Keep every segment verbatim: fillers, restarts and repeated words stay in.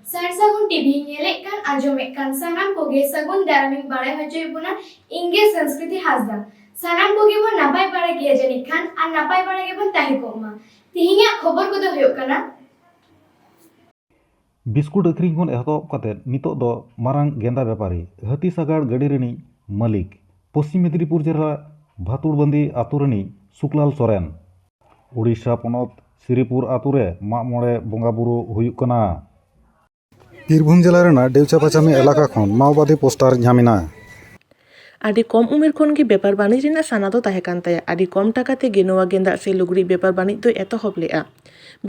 ᱥᱟᱨ ᱥᱟᱹᱜᱩᱱ ᱴᱤᱵᱷᱤ ᱧᱮᱞᱮᱫ ᱠᱟᱱ, ᱟᱸᱡᱚᱢᱮᱫ ᱠᱟᱱ ᱥᱟᱱᱟᱢ ᱠᱚᱜᱮ ᱥᱟᱹᱜᱩᱱ ᱫᱟᱨᱟᱢᱤᱧ ᱵᱟᱲᱟᱭ ᱦᱚᱪᱚᱭᱮᱫ ᱵᱚᱱᱟ᱾ ᱤᱧ ᱜᱮ ᱥᱚᱝᱥᱠᱨᱤᱛᱤ ᱦᱟᱸᱥᱫᱟ᱾ ᱥᱟᱱᱟᱢ ᱠᱚᱜᱮ ᱵᱚᱱ ᱱᱟᱯᱟᱭ ᱵᱟᱲᱟ ᱜᱮᱭᱟ ᱡᱟᱹᱱᱤᱡ ᱠᱷᱟᱱ, ᱟᱨ ᱱᱟᱯᱟᱭ ᱵᱟᱲᱟ ᱜᱮᱵᱚᱱ ᱛᱟᱦᱮᱸ ᱠᱚᱜ ᱢᱟ᱾ ᱛᱮᱦᱮᱧᱟᱜ ᱠᱷᱚᱵᱚᱨ ᱠᱚᱫᱚ ᱦᱩᱭᱩᱜ ᱠᱟᱱᱟ, ᱵᱤᱥᱠᱩᱴ ᱟᱹᱠᱷᱨᱤᱧ ᱠᱷᱚᱱ ᱮᱛᱚᱦᱚᱵ ᱠᱟᱛᱮ ᱱᱤᱛᱚᱜ ᱫᱚ ᱢᱟᱨᱟᱝ ᱜᱮᱸᱫᱟ ᱵᱮᱯᱟᱨᱤ, ᱦᱟᱹᱛᱤ ᱥᱟᱜᱟᱲ ᱜᱟᱹᱰᱤ ᱨᱤᱱᱤᱡ ᱢᱟᱹᱞᱤᱠ, ᱯᱚᱥᱪᱤᱢ ᱢᱮᱫᱽᱱᱤᱯᱩᱨ ᱡᱮᱞᱟ ᱵᱷᱟᱛᱩᱲᱵᱟᱸᱫᱤ ᱟᱛᱳ ᱨᱤᱱᱤᱡ ᱥᱩᱠᱞᱟᱞ ᱥᱚᱨᱮᱱ᱾ ᱩᱲᱤᱥᱥᱟ ᱯᱚᱱᱚᱛ ᱥᱤᱨᱤᱯᱩᱨ ᱟᱛᱳ ᱨᱮ ᱢᱟᱜ ᱢᱚᱬᱮ ᱵᱚᱸᱜᱟ ᱵᱩᱨᱩ ᱦᱩᱭᱩᱜ ᱠᱟᱱᱟ᱾ ᱵᱤᱨᱵᱷᱩᱢ ᱡᱮᱞᱟ ᱨᱮᱱᱟᱜ ᱰᱮᱣᱪᱟ ᱯᱟᱪᱟᱢᱤ ᱮᱞᱟᱠᱟ ᱠᱷᱚᱱ ᱢᱟᱣᱵᱟᱫᱤ ᱯᱳᱥᱴᱟᱨ ᱧᱟᱢ ᱮᱱᱟ᱾ ᱟᱹᱰᱤ ᱠᱚᱢ ᱩᱢᱮᱨ ᱠᱷᱚᱱ ᱜᱮ ᱵᱮᱯᱟᱨ ᱵᱟᱹᱱᱤᱡᱽ ᱨᱮᱱᱟᱜ ᱥᱟᱱᱟ ᱫᱚ ᱛᱟᱦᱮᱸ ᱠᱟᱱ ᱛᱟᱭᱟ᱾ ᱟᱹᱰᱤ ᱠᱚᱢ ᱴᱟᱠᱟ ᱛᱮᱜᱮ ᱱᱚᱣᱟ ᱜᱮᱸᱫᱟᱜ ᱥᱮ ᱞᱩᱜᱽᱲᱤᱡ ᱵᱮᱯᱟᱨ ᱵᱟᱹᱱᱤᱡᱽ ᱫᱚᱭ ᱮᱛᱚᱦᱚᱵ ᱞᱮᱫᱼᱟ᱾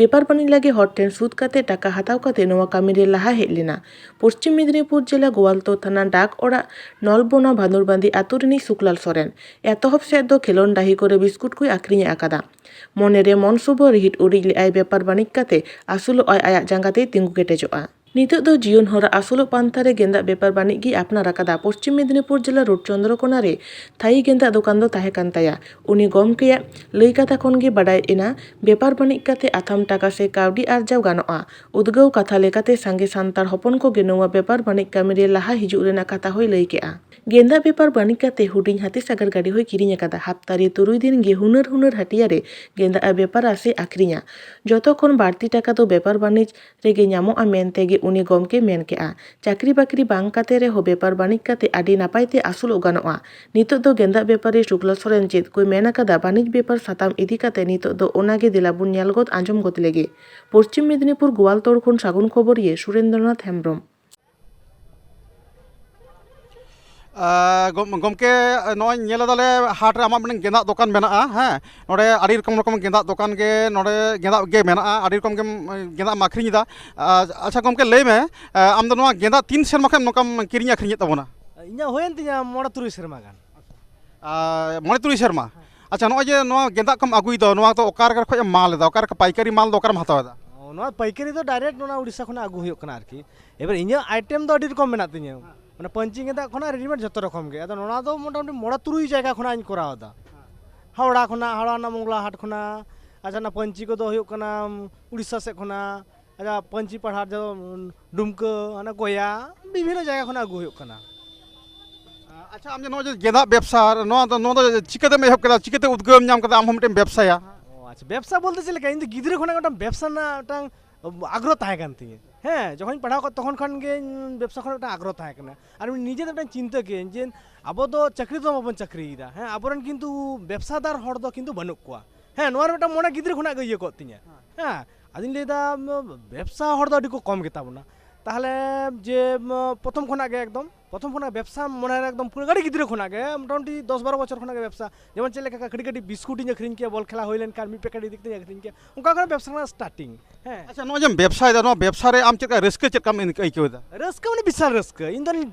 ᱵᱮᱯᱟᱨ ᱵᱟᱹᱱᱤᱡᱽ ᱞᱟᱹᱜᱤᱫ ᱦᱚᱲ ᱴᱷᱮᱱ ᱥᱩᱫ ᱠᱟᱛᱮ ᱴᱟᱠᱟ ᱦᱟᱛᱟᱣ ᱠᱟᱛᱮ ᱱᱚᱣᱟ ᱠᱟᱹᱢᱤ ᱨᱮ ᱞᱟᱦᱟ ᱦᱮᱡ ᱞᱮᱱᱟ᱾ ᱯᱚᱥᱪᱤᱢ ᱢᱮᱫᱽᱱᱤᱯᱩᱨ ᱡᱮᱞᱟ ᱜᱳᱣᱟᱞᱛᱳᱲ ᱛᱷᱟᱱᱟ ᱰᱟᱠ ᱚᱲᱟᱜ ᱱᱚᱞᱵᱚᱱᱟ ᱵᱷᱟᱫᱩᱨᱵᱟᱸᱫᱤ ᱟᱛᱳ ᱨᱤᱱᱤᱡ ᱥᱩᱠᱞᱟᱞ ᱥᱚᱨᱮᱱ᱾ ᱮᱛᱚᱦᱚᱵ ᱥᱮᱫ ᱫᱚ ᱠᱷᱮᱞᱳᱱᱰ ᱰᱟᱹᱦᱤ ᱠᱚᱨᱮ ᱵᱤᱥᱠᱩᱴ ᱠᱚᱭ ᱟᱠᱷᱨᱤᱧ ᱟᱠᱟᱫᱟ᱾ ᱢᱚᱱᱮᱨᱮ ᱢᱚᱱ ᱥᱩᱵᱷᱚ ᱨᱤᱦᱤᱴ ᱩᱨᱤᱡ ᱞᱮᱫᱼᱟᱭ, ᱵᱮᱯᱟᱨ ᱵᱟᱹᱱᱤᱡᱽ ᱠᱟᱛᱮ ᱟᱹᱥᱩᱞᱚᱜ ᱟᱭ, ᱟᱭᱟᱜ ᱡᱟᱸᱜᱟ ᱛᱮᱭ ᱛᱤᱸᱜᱩ ᱠᱮᱴᱮᱡᱚᱜᱼᱟ᱾ ᱱᱤᱛᱚᱜ ᱫᱚ ᱡᱤᱭᱚᱱ ᱦᱚᱨᱟ ᱟᱹᱥᱩᱞᱚᱜ ᱯᱟᱱᱛᱷᱟ ᱨᱮ ᱜᱮᱸᱫᱟᱜ ᱵᱮᱯᱟᱨ ᱵᱟᱹᱱᱤᱡ ᱜᱮᱭ ᱟᱯᱱᱟᱨ ᱟᱠᱟᱫᱟ᱾ ᱯᱚᱥᱪᱤᱢ ᱢᱮᱫᱽᱱᱤᱯᱩᱨ ᱡᱮᱞᱟ ᱨᱳᱰ ᱪᱚᱱᱫᱨᱚᱠᱳᱱᱟ ᱨᱮ ᱛᱷᱟᱭᱤ ᱜᱮᱸᱫᱟᱜ ᱫᱚᱠᱟᱱ ᱫᱚ ᱛᱟᱦᱮᱸ ᱠᱟᱱ ᱛᱟᱭᱟ᱾ ᱩᱱᱤ ᱜᱚᱢᱠᱮᱭᱟᱜ ᱞᱟᱹᱭ ᱠᱟᱛᱷᱟ ᱠᱷᱚᱱ ᱜᱮ ᱵᱟᱰᱟᱭ ᱮᱱᱟ, ᱵᱮᱯᱟᱨ ᱵᱟᱹᱱᱤᱡ ᱠᱟᱛᱮ ᱟᱛᱷᱟᱢ ᱴᱟᱠᱟ ᱥᱮ ᱠᱟᱹᱣᱰᱤ ᱟᱨᱡᱟᱣ ᱜᱟᱱᱚᱜᱼᱟ᱾ ᱩᱫᱽᱜᱟᱹᱣ ᱠᱟᱛᱷᱟ ᱞᱮᱠᱟᱛᱮ ᱥᱟᱸᱜᱮ ᱥᱟᱱᱛᱟᱲ ᱦᱚᱯᱚᱱ ᱠᱚᱜᱮ ᱱᱚᱣᱟ ᱵᱮᱯᱟᱨ ᱵᱟᱹᱱᱤᱡ ᱠᱟᱹᱢᱤ ᱨᱮ ᱞᱟᱦᱟ ᱦᱤᱡᱩᱜ ᱨᱮᱱᱟᱜ ᱠᱟᱛᱷᱟ ᱦᱚᱸᱭ ᱞᱟᱹᱭ ᱠᱮᱫᱼᱟ᱾ ᱜᱮᱸᱫᱟᱜ ᱵᱮᱯᱟᱨ ᱵᱟᱹᱱᱤᱡ ᱠᱟᱛᱮ ᱦᱩᱰᱤᱧ ᱦᱟᱹᱛᱤ ᱥᱟᱜᱟᱲ ᱜᱟᱹᱰᱤ ᱦᱚᱸᱭ ᱠᱤᱨᱤᱧ ᱟᱠᱟᱫᱟ᱾ ᱦᱟᱯᱛᱟ ᱨᱮ ᱛᱩᱨᱩᱭ ᱫᱤᱱ ᱜᱮ ᱦᱩᱱᱟᱹᱨ ᱦᱩᱱᱟᱹᱨ ᱦᱟᱹᱴᱤᱭᱟᱹ ᱨᱮ ᱜᱮᱸᱫᱟᱜ ᱮ ᱵᱮᱯᱟᱨᱟ ᱥᱮ ᱟᱠᱷᱨᱤᱧᱟ᱾ ᱡᱚᱛᱚ ᱠᱷᱚᱱ ᱵᱟᱹᱲᱛᱤ ᱴᱟᱠᱟ ᱫᱚ ᱵᱮᱯᱟᱨ ᱵᱟᱹᱱᱤᱡ ᱨᱮᱜᱮ ᱧᱟᱢᱚᱜᱼᱟ ᱢᱮᱱᱛᱮ ᱜᱮ ᱩᱱᱤ ᱜᱚᱢᱠᱮ ᱢᱮᱱ ᱠᱮᱫᱼᱟ᱾ ᱪᱟᱹᱠᱨᱤ ᱵᱟᱹᱠᱨᱤ ᱵᱟᱝ ᱠᱟᱛᱮ ᱨᱮᱦᱚᱸ ᱵᱮᱯᱟᱨ ᱵᱟᱹᱱᱤᱡ ᱠᱟᱛᱮ ᱟᱹᱰᱤ ᱱᱟᱯᱟᱭ ᱛᱮ ᱟᱹᱥᱩᱞᱚᱜ ᱜᱟᱱᱚᱜᱼᱟ᱾ ᱱᱤᱛᱚᱜ ᱫᱚ ᱜᱮᱸᱫᱟᱜ ᱵᱮᱯᱟᱨᱤ ᱥᱩᱠᱞᱟ ᱥᱚᱨᱮᱱ ᱪᱮᱫ ᱠᱚᱭ ᱢᱮᱱ ᱟᱠᱟᱫᱟ, ᱵᱟᱹᱱᱤᱡ ᱵᱮᱯᱟᱨ ᱥᱟᱛᱟᱢ ᱤᱫᱤ ᱠᱟᱛᱮ ᱱᱤᱛᱚᱜ ᱫᱚ ᱚᱱᱟ ᱜᱮ ᱫᱮᱞᱟ ᱵᱚᱱ ᱧᱮᱞ ᱜᱚᱫ ᱟᱸᱡᱚᱢ ᱜᱚᱫ ᱞᱮᱜᱮ᱾ ᱯᱚᱥᱪᱤᱢ ᱢᱮᱫᱽᱱᱤᱯᱩᱨ ᱜᱳᱣᱟᱞᱛᱳᱲ ᱠᱷᱚᱱ ᱥᱟᱹᱜᱩᱱ ᱠᱷᱚᱵᱚᱨᱤᱭᱟᱹ ᱥᱩᱨᱮᱱᱫᱨᱚᱱᱟᱛᱷ ᱦᱮᱢᱵᱽᱨᱚᱢ᱾ ᱟᱸ, ᱜᱚᱢ-, ᱜᱚᱢᱠᱮ, ᱱᱚᱜᱼᱚᱭ ᱧᱮᱞ ᱮᱫᱟᱞᱮ ᱦᱟᱴ ᱨᱮ ᱟᱢᱟᱜ ᱢᱤᱫᱴᱮᱱ ᱜᱮᱸᱫᱟᱜ ᱫᱚᱠᱟᱱ ᱢᱮᱱᱟᱜᱼᱟ, ᱦᱮᱸ? ᱱᱚᱰᱮ ᱟᱹᱰᱤ ᱨᱚᱠᱚᱢ ᱨᱚᱠᱚᱢ ᱜᱮᱸᱫᱟᱜ ᱫᱚᱠᱟᱱ ᱜᱮ, ᱱᱚᱰᱮ ᱜᱮᱸᱫᱟᱜ ᱜᱮ ᱢᱮᱱᱟᱜᱼᱟ, ᱟᱹᱰᱤ ᱨᱚᱠᱚᱢ ᱜᱮᱢ, ᱮᱸ, ᱜᱮᱸᱫᱟᱜ ᱮᱢ ᱟᱹᱠᱷᱨᱤᱧ ᱮᱫᱟ᱾ ᱟᱸ, ᱟᱪᱪᱷᱟ ᱜᱚᱢᱠᱮ, ᱞᱟᱹᱭ ᱢᱮ, ᱮᱸ, ᱟᱢ ᱫᱚ ᱱᱚᱣᱟ ᱜᱮᱸᱫᱟᱜ ᱛᱤᱱ ᱥᱮᱨᱢᱟ ᱠᱷᱚᱱ ᱱᱚᱝᱠᱟᱢ ᱠᱤᱨᱤᱧ ᱟᱹᱠᱷᱨᱤᱧᱮᱫ ᱛᱟᱵᱚᱱᱟ? ᱤᱧᱟᱹᱜ ᱦᱩᱭᱮᱱ ᱛᱤᱧᱟ ᱢᱚᱬᱮ ᱛᱩᱨᱩᱭ ᱥᱮᱨᱢᱟ ᱜᱟᱱ᱾ ᱟᱨ ᱢᱚᱬᱮ ᱛᱩᱨᱩᱭ ᱥᱮᱨᱢᱟ᱾ ᱟᱪᱪᱷᱟ, ᱱᱚᱜᱼᱚᱭ ᱡᱮ ᱱᱚᱣᱟ ᱜᱮᱸᱫᱟᱜ ᱠᱚᱢ ᱟᱹᱜᱩᱭ ᱫᱚ, ᱱᱚᱣᱟ ᱫᱚ ᱚᱠᱟ ᱨᱮ ᱠᱷᱚᱡ ᱮᱢ ᱢᱟᱞ ᱮᱫᱟ? ᱚᱠᱟ ᱨᱮ ᱯᱟᱭᱠᱟᱹᱨᱤ ᱢᱟᱞ ᱫᱚ ᱚᱠᱟᱨᱮᱢ ᱦᱟᱛᱟᱣ ᱮᱫᱟ? ᱚ, ᱱᱚᱣᱟ ᱯᱟᱭᱠᱟᱹᱨᱤ ᱫᱚ direct ᱱᱚᱣᱟ ᱩᱲᱤᱥᱥᱟ ᱠᱷᱚᱱᱟᱜ ᱟᱹᱜᱩ ᱦᱩᱭᱩᱜ ᱠᱟᱱᱟ ᱟᱨᱠᱤ᱾ ᱮᱵᱟᱨ ᱤᱧᱟᱹᱜ item ᱫᱚ ᱟᱹᱰᱤ ᱨᱚᱠᱚᱢ ᱢᱮᱱᱟᱜ ᱛᱤᱧᱟᱹ, ᱢᱟᱱᱮ ᱯᱟᱹᱧᱪᱤ ᱜᱮᱸᱫᱟᱜ ᱠᱷᱚᱱᱟᱜ readymade ᱡᱚᱛᱚ ᱨᱚᱠᱚᱢ ᱜᱮ᱾ ᱟᱫᱚ ᱱᱚᱣᱟ ᱫᱚ ᱢᱚᱴᱟᱢᱩᱴᱤ ᱢᱚᱬᱮ ᱛᱩᱨᱩᱭ ᱡᱟᱭᱜᱟ ᱠᱷᱚᱱᱟᱜ ᱤᱧ ᱠᱚᱨᱟᱣ ᱮᱫᱟ᱾ ᱦᱟᱣᱲᱟ ᱠᱷᱚᱱᱟᱜ, ᱦᱟᱣᱲᱟ ᱨᱮᱱᱟᱜ ᱢᱚᱝᱞᱟ ᱦᱟᱴ ᱠᱷᱚᱱᱟᱜ, ᱟᱪᱪᱷᱟ, ᱚᱱᱟ ᱯᱟᱹᱧᱪᱤ ᱠᱚᱫᱚ ᱦᱩᱭᱩᱜ ᱠᱟᱱᱟ ᱩᱲᱤᱥᱥᱟ ᱥᱮᱫ ᱠᱷᱚᱱᱟᱜ, ᱟᱪᱪᱷᱟ, ᱯᱟᱹᱧᱪᱤ ᱯᱟᱲᱦᱟᱴ ᱡᱮᱢᱚᱱ ᱰᱩᱢᱠᱟᱹ, ᱦᱟᱱᱟ ᱜᱚᱭᱟ, ᱵᱤᱵᱷᱤᱱᱱᱚ ᱡᱟᱭᱜᱟ ᱠᱷᱚᱱᱟᱜ ᱟᱹᱜᱩ ᱦᱩᱭᱩᱜ ᱠᱟᱱᱟ᱾ ᱟᱪᱪᱷᱟ, ᱟᱢ ᱡᱮ ᱱᱚᱣᱟ ᱡᱮ ᱜᱮᱸᱫᱟᱜ ᱵᱮᱵᱽᱥᱟ, ᱱᱚᱣᱟ ᱫᱚ, ᱱᱚᱣᱟ ᱫᱚ ᱪᱤᱠᱟᱹᱛᱮᱢ ᱮᱦᱚᱵ ᱠᱮᱫᱟ? ᱪᱤᱠᱟᱹᱛᱮ ᱩᱫᱽᱜᱟᱹᱣ ᱮᱢ ᱧᱟᱢ ᱠᱮᱫᱟ ᱟᱢ ᱦᱚᱸ ᱢᱤᱫᱴᱮᱱ ᱵᱮᱵᱽᱥᱟᱭᱟ? ᱚ, ᱟᱪᱪᱷᱟ, ᱵᱮᱵᱽᱥᱟ ᱵᱚᱞᱛᱮ ᱪᱮᱫ ᱞᱮᱠᱟ, ᱤᱧ ᱫᱚ ᱜᱤᱫᱽᱨᱟᱹ ᱠᱷᱚᱱᱟᱜ ᱢᱤᱫᱴᱟᱝ ᱵᱮᱵᱽᱥᱟ ᱨᱮᱱᱟᱜ ᱢᱤᱫᱴᱟᱝ ᱟᱜᱽᱨᱚᱦᱚ ᱛᱟᱦᱮᱸ ᱠᱟᱱ ᱛᱤᱧᱟᱹ᱾ ᱦᱮᱸ, ᱡᱚᱠᱷᱚᱱᱤᱧ ᱯᱟᱲᱦᱟᱣ ᱠᱚᱜ ᱛᱚᱠᱷᱚᱱ ᱠᱷᱚᱱ ᱜᱮ ᱤᱧ ᱵᱮᱵᱽᱥᱟ ᱠᱷᱚᱱᱟᱜ ᱢᱤᱫᱴᱟᱝ ᱟᱜᱽᱨᱚᱦᱚ ᱛᱟᱦᱮᱸ ᱠᱟᱱᱟ᱾ ᱟᱨ ᱱᱤᱡᱮ ᱫᱚ ᱢᱤᱫᱴᱟᱝ ᱪᱤᱱᱛᱟᱹ ᱠᱮᱫᱟᱹᱧ ᱡᱮ ᱟᱵᱚ ᱫᱚ ᱪᱟᱹᱠᱨᱤ ᱫᱚ ᱵᱟᱵᱚᱱ ᱪᱟᱹᱠᱨᱤᱭᱮᱫᱟ᱾ ᱦᱮᱸ, ᱟᱵᱚᱨᱮᱱ ᱠᱤᱱᱛᱩ ᱵᱮᱵᱽᱥᱟᱫᱟᱨ ᱦᱚᱲ ᱫᱚ ᱠᱤᱱᱛᱩ ᱵᱟᱹᱱᱩᱜ ᱠᱚᱣᱟ᱾ ᱦᱮᱸ, ᱱᱚᱣᱟ ᱨᱮ ᱢᱤᱫᱴᱟᱝ ᱢᱚᱱᱮ ᱜᱤᱫᱽᱨᱟᱹ ᱠᱷᱚᱱᱟᱜ ᱜᱮ ᱤᱭᱟᱹ ᱠᱚᱜ ᱛᱤᱧᱟᱹ᱾ ᱦᱮᱸ, ᱟᱫᱚᱧ ᱞᱟᱹᱭᱫᱟ, ᱵᱮᱵᱽᱥᱟ ᱦᱚᱲ ᱫᱚ ᱟᱹᱰᱤ ᱠᱚ ᱠᱚᱢ ᱜᱮᱛᱟ ᱵᱚᱱᱟ᱾ ᱛᱟᱦᱚᱞᱮ ᱡᱮ, ᱯᱨᱚᱛᱷᱚᱢ ᱠᱷᱚᱱᱟᱜ ᱜᱮ ᱮᱠᱫᱚᱢ, ᱯᱨᱚᱛᱷᱚᱢ ᱠᱷᱚᱱᱟᱜ ᱵᱮᱵᱽᱥᱟ ᱢᱚᱱᱮ ᱨᱮ ᱮᱠᱫᱚᱢ ᱯᱩᱨᱟᱹ ᱟᱹᱰᱤ ᱜᱤᱫᱽᱨᱟᱹ ᱠᱷᱚᱱᱟᱜ ᱜᱮ, ᱢᱚᱴᱟᱢᱩᱴᱤ ᱫᱚᱥ ᱵᱟᱨᱚ ᱵᱚᱪᱷᱚᱨ ᱠᱷᱚᱱᱟᱜ ᱜᱮ ᱵᱮᱵᱽᱥᱟ᱾ ᱡᱮᱢᱚᱱ ᱪᱮᱫ ᱞᱮᱠᱟ ᱠᱟᱹᱴᱤᱡ ᱠᱟᱹᱴᱤᱡ ᱵᱤᱥᱠᱩᱴ ᱤᱧ ᱟᱹᱠᱷᱨᱤᱧ ᱠᱮᱭᱟ, ᱵᱚᱞ ᱠᱷᱮᱞᱟ ᱦᱩᱭ ᱞᱮᱱᱠᱷᱟᱱ ᱢᱤᱫ ᱯᱮᱠᱮᱴ ᱤᱫᱤ ᱠᱟᱛᱮᱧ ᱟᱹᱠᱷᱨᱤᱧ ᱠᱮᱭᱟ, ᱚᱱᱠᱟ ᱠᱷᱚᱱᱟᱜ ᱵᱮᱵᱽᱥᱟ ᱨᱮᱱᱟᱜ starting᱾ ᱦᱮᱸ᱾ ᱟᱪᱪᱷᱟ, ᱱᱚᱜᱼᱚᱭ ᱡᱮᱢ ᱵᱮᱵᱽᱥᱟᱭᱮᱫᱟ, ᱱᱚᱣᱟ ᱵᱮᱵᱽᱥᱟ ᱨᱮ ᱟᱢ ᱪᱮᱫ ᱞᱮᱠᱟ ᱨᱟᱹᱥᱠᱟᱹ, ᱪᱮᱫ ᱞᱮᱠᱟᱢ ᱟᱹᱭᱠᱟᱹᱣ ᱮᱫᱟ? ᱨᱟᱹᱥᱠᱟᱹ ᱢᱟᱱᱮ ᱵᱤᱥᱟᱞ ᱨᱟᱹᱥᱠᱟᱹ᱾ ᱤᱧ ᱫᱚᱧ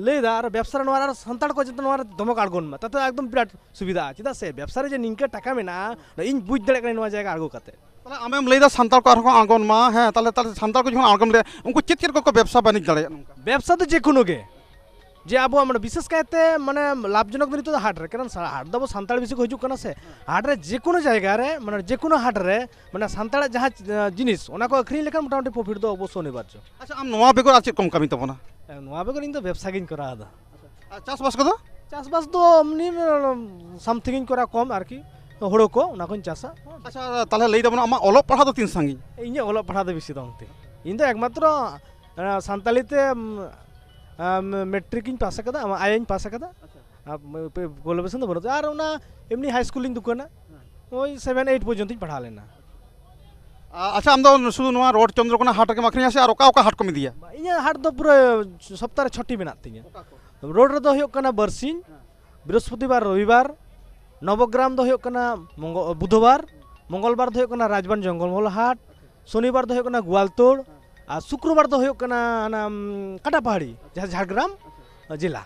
ᱞᱟᱹᱭᱫᱟ, ᱟᱨ ᱵᱮᱵᱽᱥᱟ ᱨᱮ ᱱᱚᱣᱟ ᱨᱮ ᱟᱨ ᱥᱟᱱᱛᱟᱲ ᱠᱚ ᱡᱟᱛᱮ ᱱᱚᱣᱟ ᱨᱮ ᱫᱚᱢᱮ ᱠᱚ ᱟᱬᱜᱚᱱ ᱢᱟ, ᱛᱟᱛᱮ ᱮᱠᱫᱚᱢ ᱵᱤᱨᱟᱴ ᱥᱩᱵᱤᱫᱷᱟ᱾ ᱪᱮᱫᱟᱜ ᱥᱮ ᱵᱮᱵᱽᱥᱟ ᱨᱮ ᱡᱮ ᱱᱤᱝᱠᱟᱹ ᱴᱟᱠᱟ ᱢᱮᱱᱟᱜᱼᱟ, ᱤᱧ ᱵᱩᱡᱽ ᱫᱟᱲᱮᱭᱟᱜ ᱠᱟᱱᱟ ᱱᱚᱣᱟ ᱡᱟᱭᱜᱟ ᱟᱬᱜᱚ ᱠᱟᱛᱮ᱾ ᱛᱟᱦᱞᱮ ᱟᱢᱮᱢ ᱞᱟᱹᱭᱫᱟ ᱥᱟᱱᱛᱟᱲ ᱠᱚ ᱟᱨᱦᱚᱸ ᱠᱚ ᱟᱬᱜᱚᱱ ᱢᱟ᱾ ᱦᱮᱸ, ᱛᱟᱦᱞᱮ ᱥᱟᱱᱛᱟᱲ ᱠᱚ ᱡᱚᱠᱷᱚᱱ ᱟᱬᱜᱚᱱ ᱞᱟᱹᱭᱟ, ᱩᱱᱠᱩ ᱪᱮᱫ ᱪᱮᱫ ᱠᱚᱠᱚ ᱵᱮᱵᱽᱥᱟ ᱵᱟᱹᱱᱤᱡᱽ ᱫᱟᱲᱮᱭᱟᱜᱼᱟ ᱱᱚᱝᱠᱟ? ᱵᱮᱵᱽᱥᱟ ᱫᱚ ᱡᱮ ᱠᱳᱱᱳ ᱜᱮ, ᱡᱮ ᱟᱵᱚᱣᱟᱜ ᱢᱟᱱᱮ ᱵᱤᱥᱮᱥ ᱠᱟᱭᱛᱮ ᱢᱟᱱᱮ ᱞᱟᱵᱷᱡᱚᱱᱚᱠ ᱫᱚ ᱱᱤᱛᱚᱜ ᱫᱚ ᱦᱟᱴ ᱨᱮ, ᱠᱟᱨᱚᱱ ᱥᱟ-, ᱦᱟᱴ ᱫᱚ ᱟᱵᱚ ᱥᱟᱱᱛᱟᱲ ᱵᱮᱥᱤ ᱠᱚ ᱦᱤᱡᱩᱜ ᱠᱟᱱᱟ ᱥᱮ᱾ ᱦᱟᱴ ᱨᱮ ᱡᱮ ᱠᱳᱱᱳ ᱡᱟᱭᱜᱟ ᱨᱮ, ᱢᱟᱱᱮ ᱡᱮ ᱠᱳᱱᱳ ᱦᱟᱴ ᱨᱮ, ᱢᱟᱱᱮ ᱥᱟᱱᱛᱟᱲᱟᱜ ᱡᱟᱦᱟᱸ, ᱟᱸ, ᱡᱤᱱᱤᱥ, ᱚᱱᱟ ᱠᱚ ᱟᱹᱠᱷᱨᱤᱧ ᱞᱮᱠᱷᱟᱱ ᱢᱚᱴᱟᱢᱩᱴᱤ ᱯᱨᱚᱯᱷᱤᱴ ᱫᱚ ᱚᱵᱚᱥᱥᱳ ᱚᱱᱤᱵᱟᱨᱡᱚ᱾ ᱟᱪᱪᱷᱟ, ᱟᱢ ᱱᱚᱣᱟ ᱵᱮᱜᱚᱨ ᱟᱨ ᱪᱮᱫ ᱠᱚᱢ ᱠᱟᱹᱢᱤ ᱛᱟᱵᱚᱱᱟ? ᱮ, ᱱᱚᱣᱟ ᱵᱮᱜᱚᱨ ᱤᱧ ᱫᱚ ᱵᱮᱵᱽᱥᱟ ᱜᱤᱧ ᱠᱚᱨᱟᱣ ᱮᱫᱟ᱾ ᱟᱨ ᱪᱟᱥᱵᱟᱥ ᱠᱚᱫᱚ? ᱪᱟᱥᱵᱟᱥ ᱫᱚ ᱮᱢᱱᱤ, ᱩᱸ, something ᱤᱧ ᱠᱚᱨᱟᱣᱟ ᱠᱚᱢ ᱟᱨᱠᱤ, ᱦᱳᱲᱳ ᱠᱚ, ᱚᱱᱟ ᱠᱚᱧ ᱪᱟᱥᱟ᱾ ᱟᱪᱪᱷᱟ, ᱛᱟᱦᱞᱮ ᱞᱟᱹᱭ ᱛᱟᱵᱚᱱᱟ, ᱟᱢᱟᱜ ᱚᱞᱚᱜ ᱯᱟᱲᱦᱟᱣ ᱫᱚ ᱛᱤᱱ ᱥᱟᱺᱜᱤᱧ? ᱤᱧᱟᱹᱜ ᱚᱞᱚᱜ ᱯᱟᱲᱦᱟᱣ ᱫᱚ ᱵᱮᱥᱤ ᱫᱚ ᱵᱟᱝ ᱛᱤᱧ᱾ ᱤᱧ ᱫᱚ ᱮᱠᱢᱟᱛᱨᱚ, ᱟᱸ, ᱥᱟᱱᱛᱟᱲᱤ ᱛᱮ, ᱩᱸ, ᱟᱸ, ᱢᱮᱴᱨᱤᱠ ᱤᱧ ᱯᱟᱥ ᱟᱠᱟᱫᱟ, ᱟᱢᱟᱜ ᱟᱭ ᱤᱧ ᱯᱟᱥ ᱟᱠᱟᱫᱟ᱾ ᱟᱪᱪᱷᱟ᱾ ᱟᱨ, ᱩᱸ, ᱯᱮ-, ᱠᱳᱣᱟᱞᱤᱯᱷᱤᱠᱮᱥᱚᱱ ᱫᱚ ᱵᱟᱹᱱᱩᱜ ᱛᱤᱧᱟ᱾ ᱟᱨ ᱚᱱᱟ ᱮᱢᱱᱤ ᱦᱟᱭ ᱥᱠᱩᱞ ᱤᱧ ᱫᱩᱠᱟᱹᱱᱟ᱾ ᱦᱮᱸ᱾ ᱳᱭ ᱥᱮᱵᱷᱮᱱ, ᱮᱭᱤᱴ ᱯᱚᱨᱡᱚᱱᱛᱚᱧ ᱯᱟᱲᱦᱟᱣ ᱞᱮᱱᱟ᱾ ᱟ-, ᱟᱪᱪᱷᱟ, ᱟᱢ ᱫᱚ ᱥᱩᱫᱷᱩ ᱱᱚᱣᱟ ᱨᱳᱰ ᱪᱚᱱᱫᱨᱚᱠᱳᱱᱟ ᱦᱟᱴ ᱨᱮᱜᱮᱢ ᱟᱹᱠᱷᱨᱤᱧᱟ ᱥᱮ ᱟᱨ ᱚᱠᱟ ᱚᱠᱟ ᱦᱟᱴ ᱠᱚᱢ ᱤᱫᱤᱭᱟ? ᱤᱧᱟᱹᱜ ᱦᱟᱴ ᱫᱚ ᱯᱩᱨᱟᱹ ᱥᱚᱯᱛᱟᱦᱚ ᱨᱮ ᱪᱷᱚᱴᱤ ᱢᱮᱱᱟᱜ ᱛᱤᱧᱟᱹ᱾ ᱚᱠᱟ ᱠᱚ? ᱨᱳᱰ ᱨᱮᱫᱚ ᱦᱩᱭᱩᱜ ᱠᱟᱱᱟ ᱵᱟᱨᱥᱤᱧ, ᱦᱮᱸ᱾ ᱵᱨᱤᱦᱚᱥᱯᱚᱛᱤᱵᱟᱨ, ᱨᱚᱵᱤᱵᱟᱨ, ᱱᱚᱵᱚᱜᱨᱟᱢ ᱫᱚ ᱦᱩᱭᱩᱜ ᱠᱟᱱᱟ ᱢᱚᱝᱜᱚ-, ᱵᱩᱫᱷᱵᱟᱨ, ᱢᱚᱝᱜᱚᱞᱵᱟᱨ ᱫᱚ ᱦᱩᱭᱩᱜ ᱠᱟᱱᱟ ᱨᱟᱡᱽᱵᱟᱱ ᱡᱚᱝᱜᱚᱞ ᱢᱚᱦᱚᱞ ᱦᱟᱴ, ᱥᱚᱱᱤᱵᱟᱨ ᱫᱚ ᱦᱩᱭᱩᱜ ᱠᱟᱱᱟ ᱜᱳᱣᱟᱞᱛᱳᱲ, ᱟᱨ ᱥᱩᱠᱨᱚᱵᱟᱨ ᱫᱚ ᱦᱩᱭᱩᱜ ᱠᱟᱱᱟ ᱦᱟᱱᱟ, ᱩᱢ, ᱠᱟᱴᱟᱯᱟᱦᱟᱲᱤ, ᱡᱟᱦᱟᱸ ᱡᱷᱟᱲᱜᱨᱟᱢ ᱡᱮᱞᱟ᱾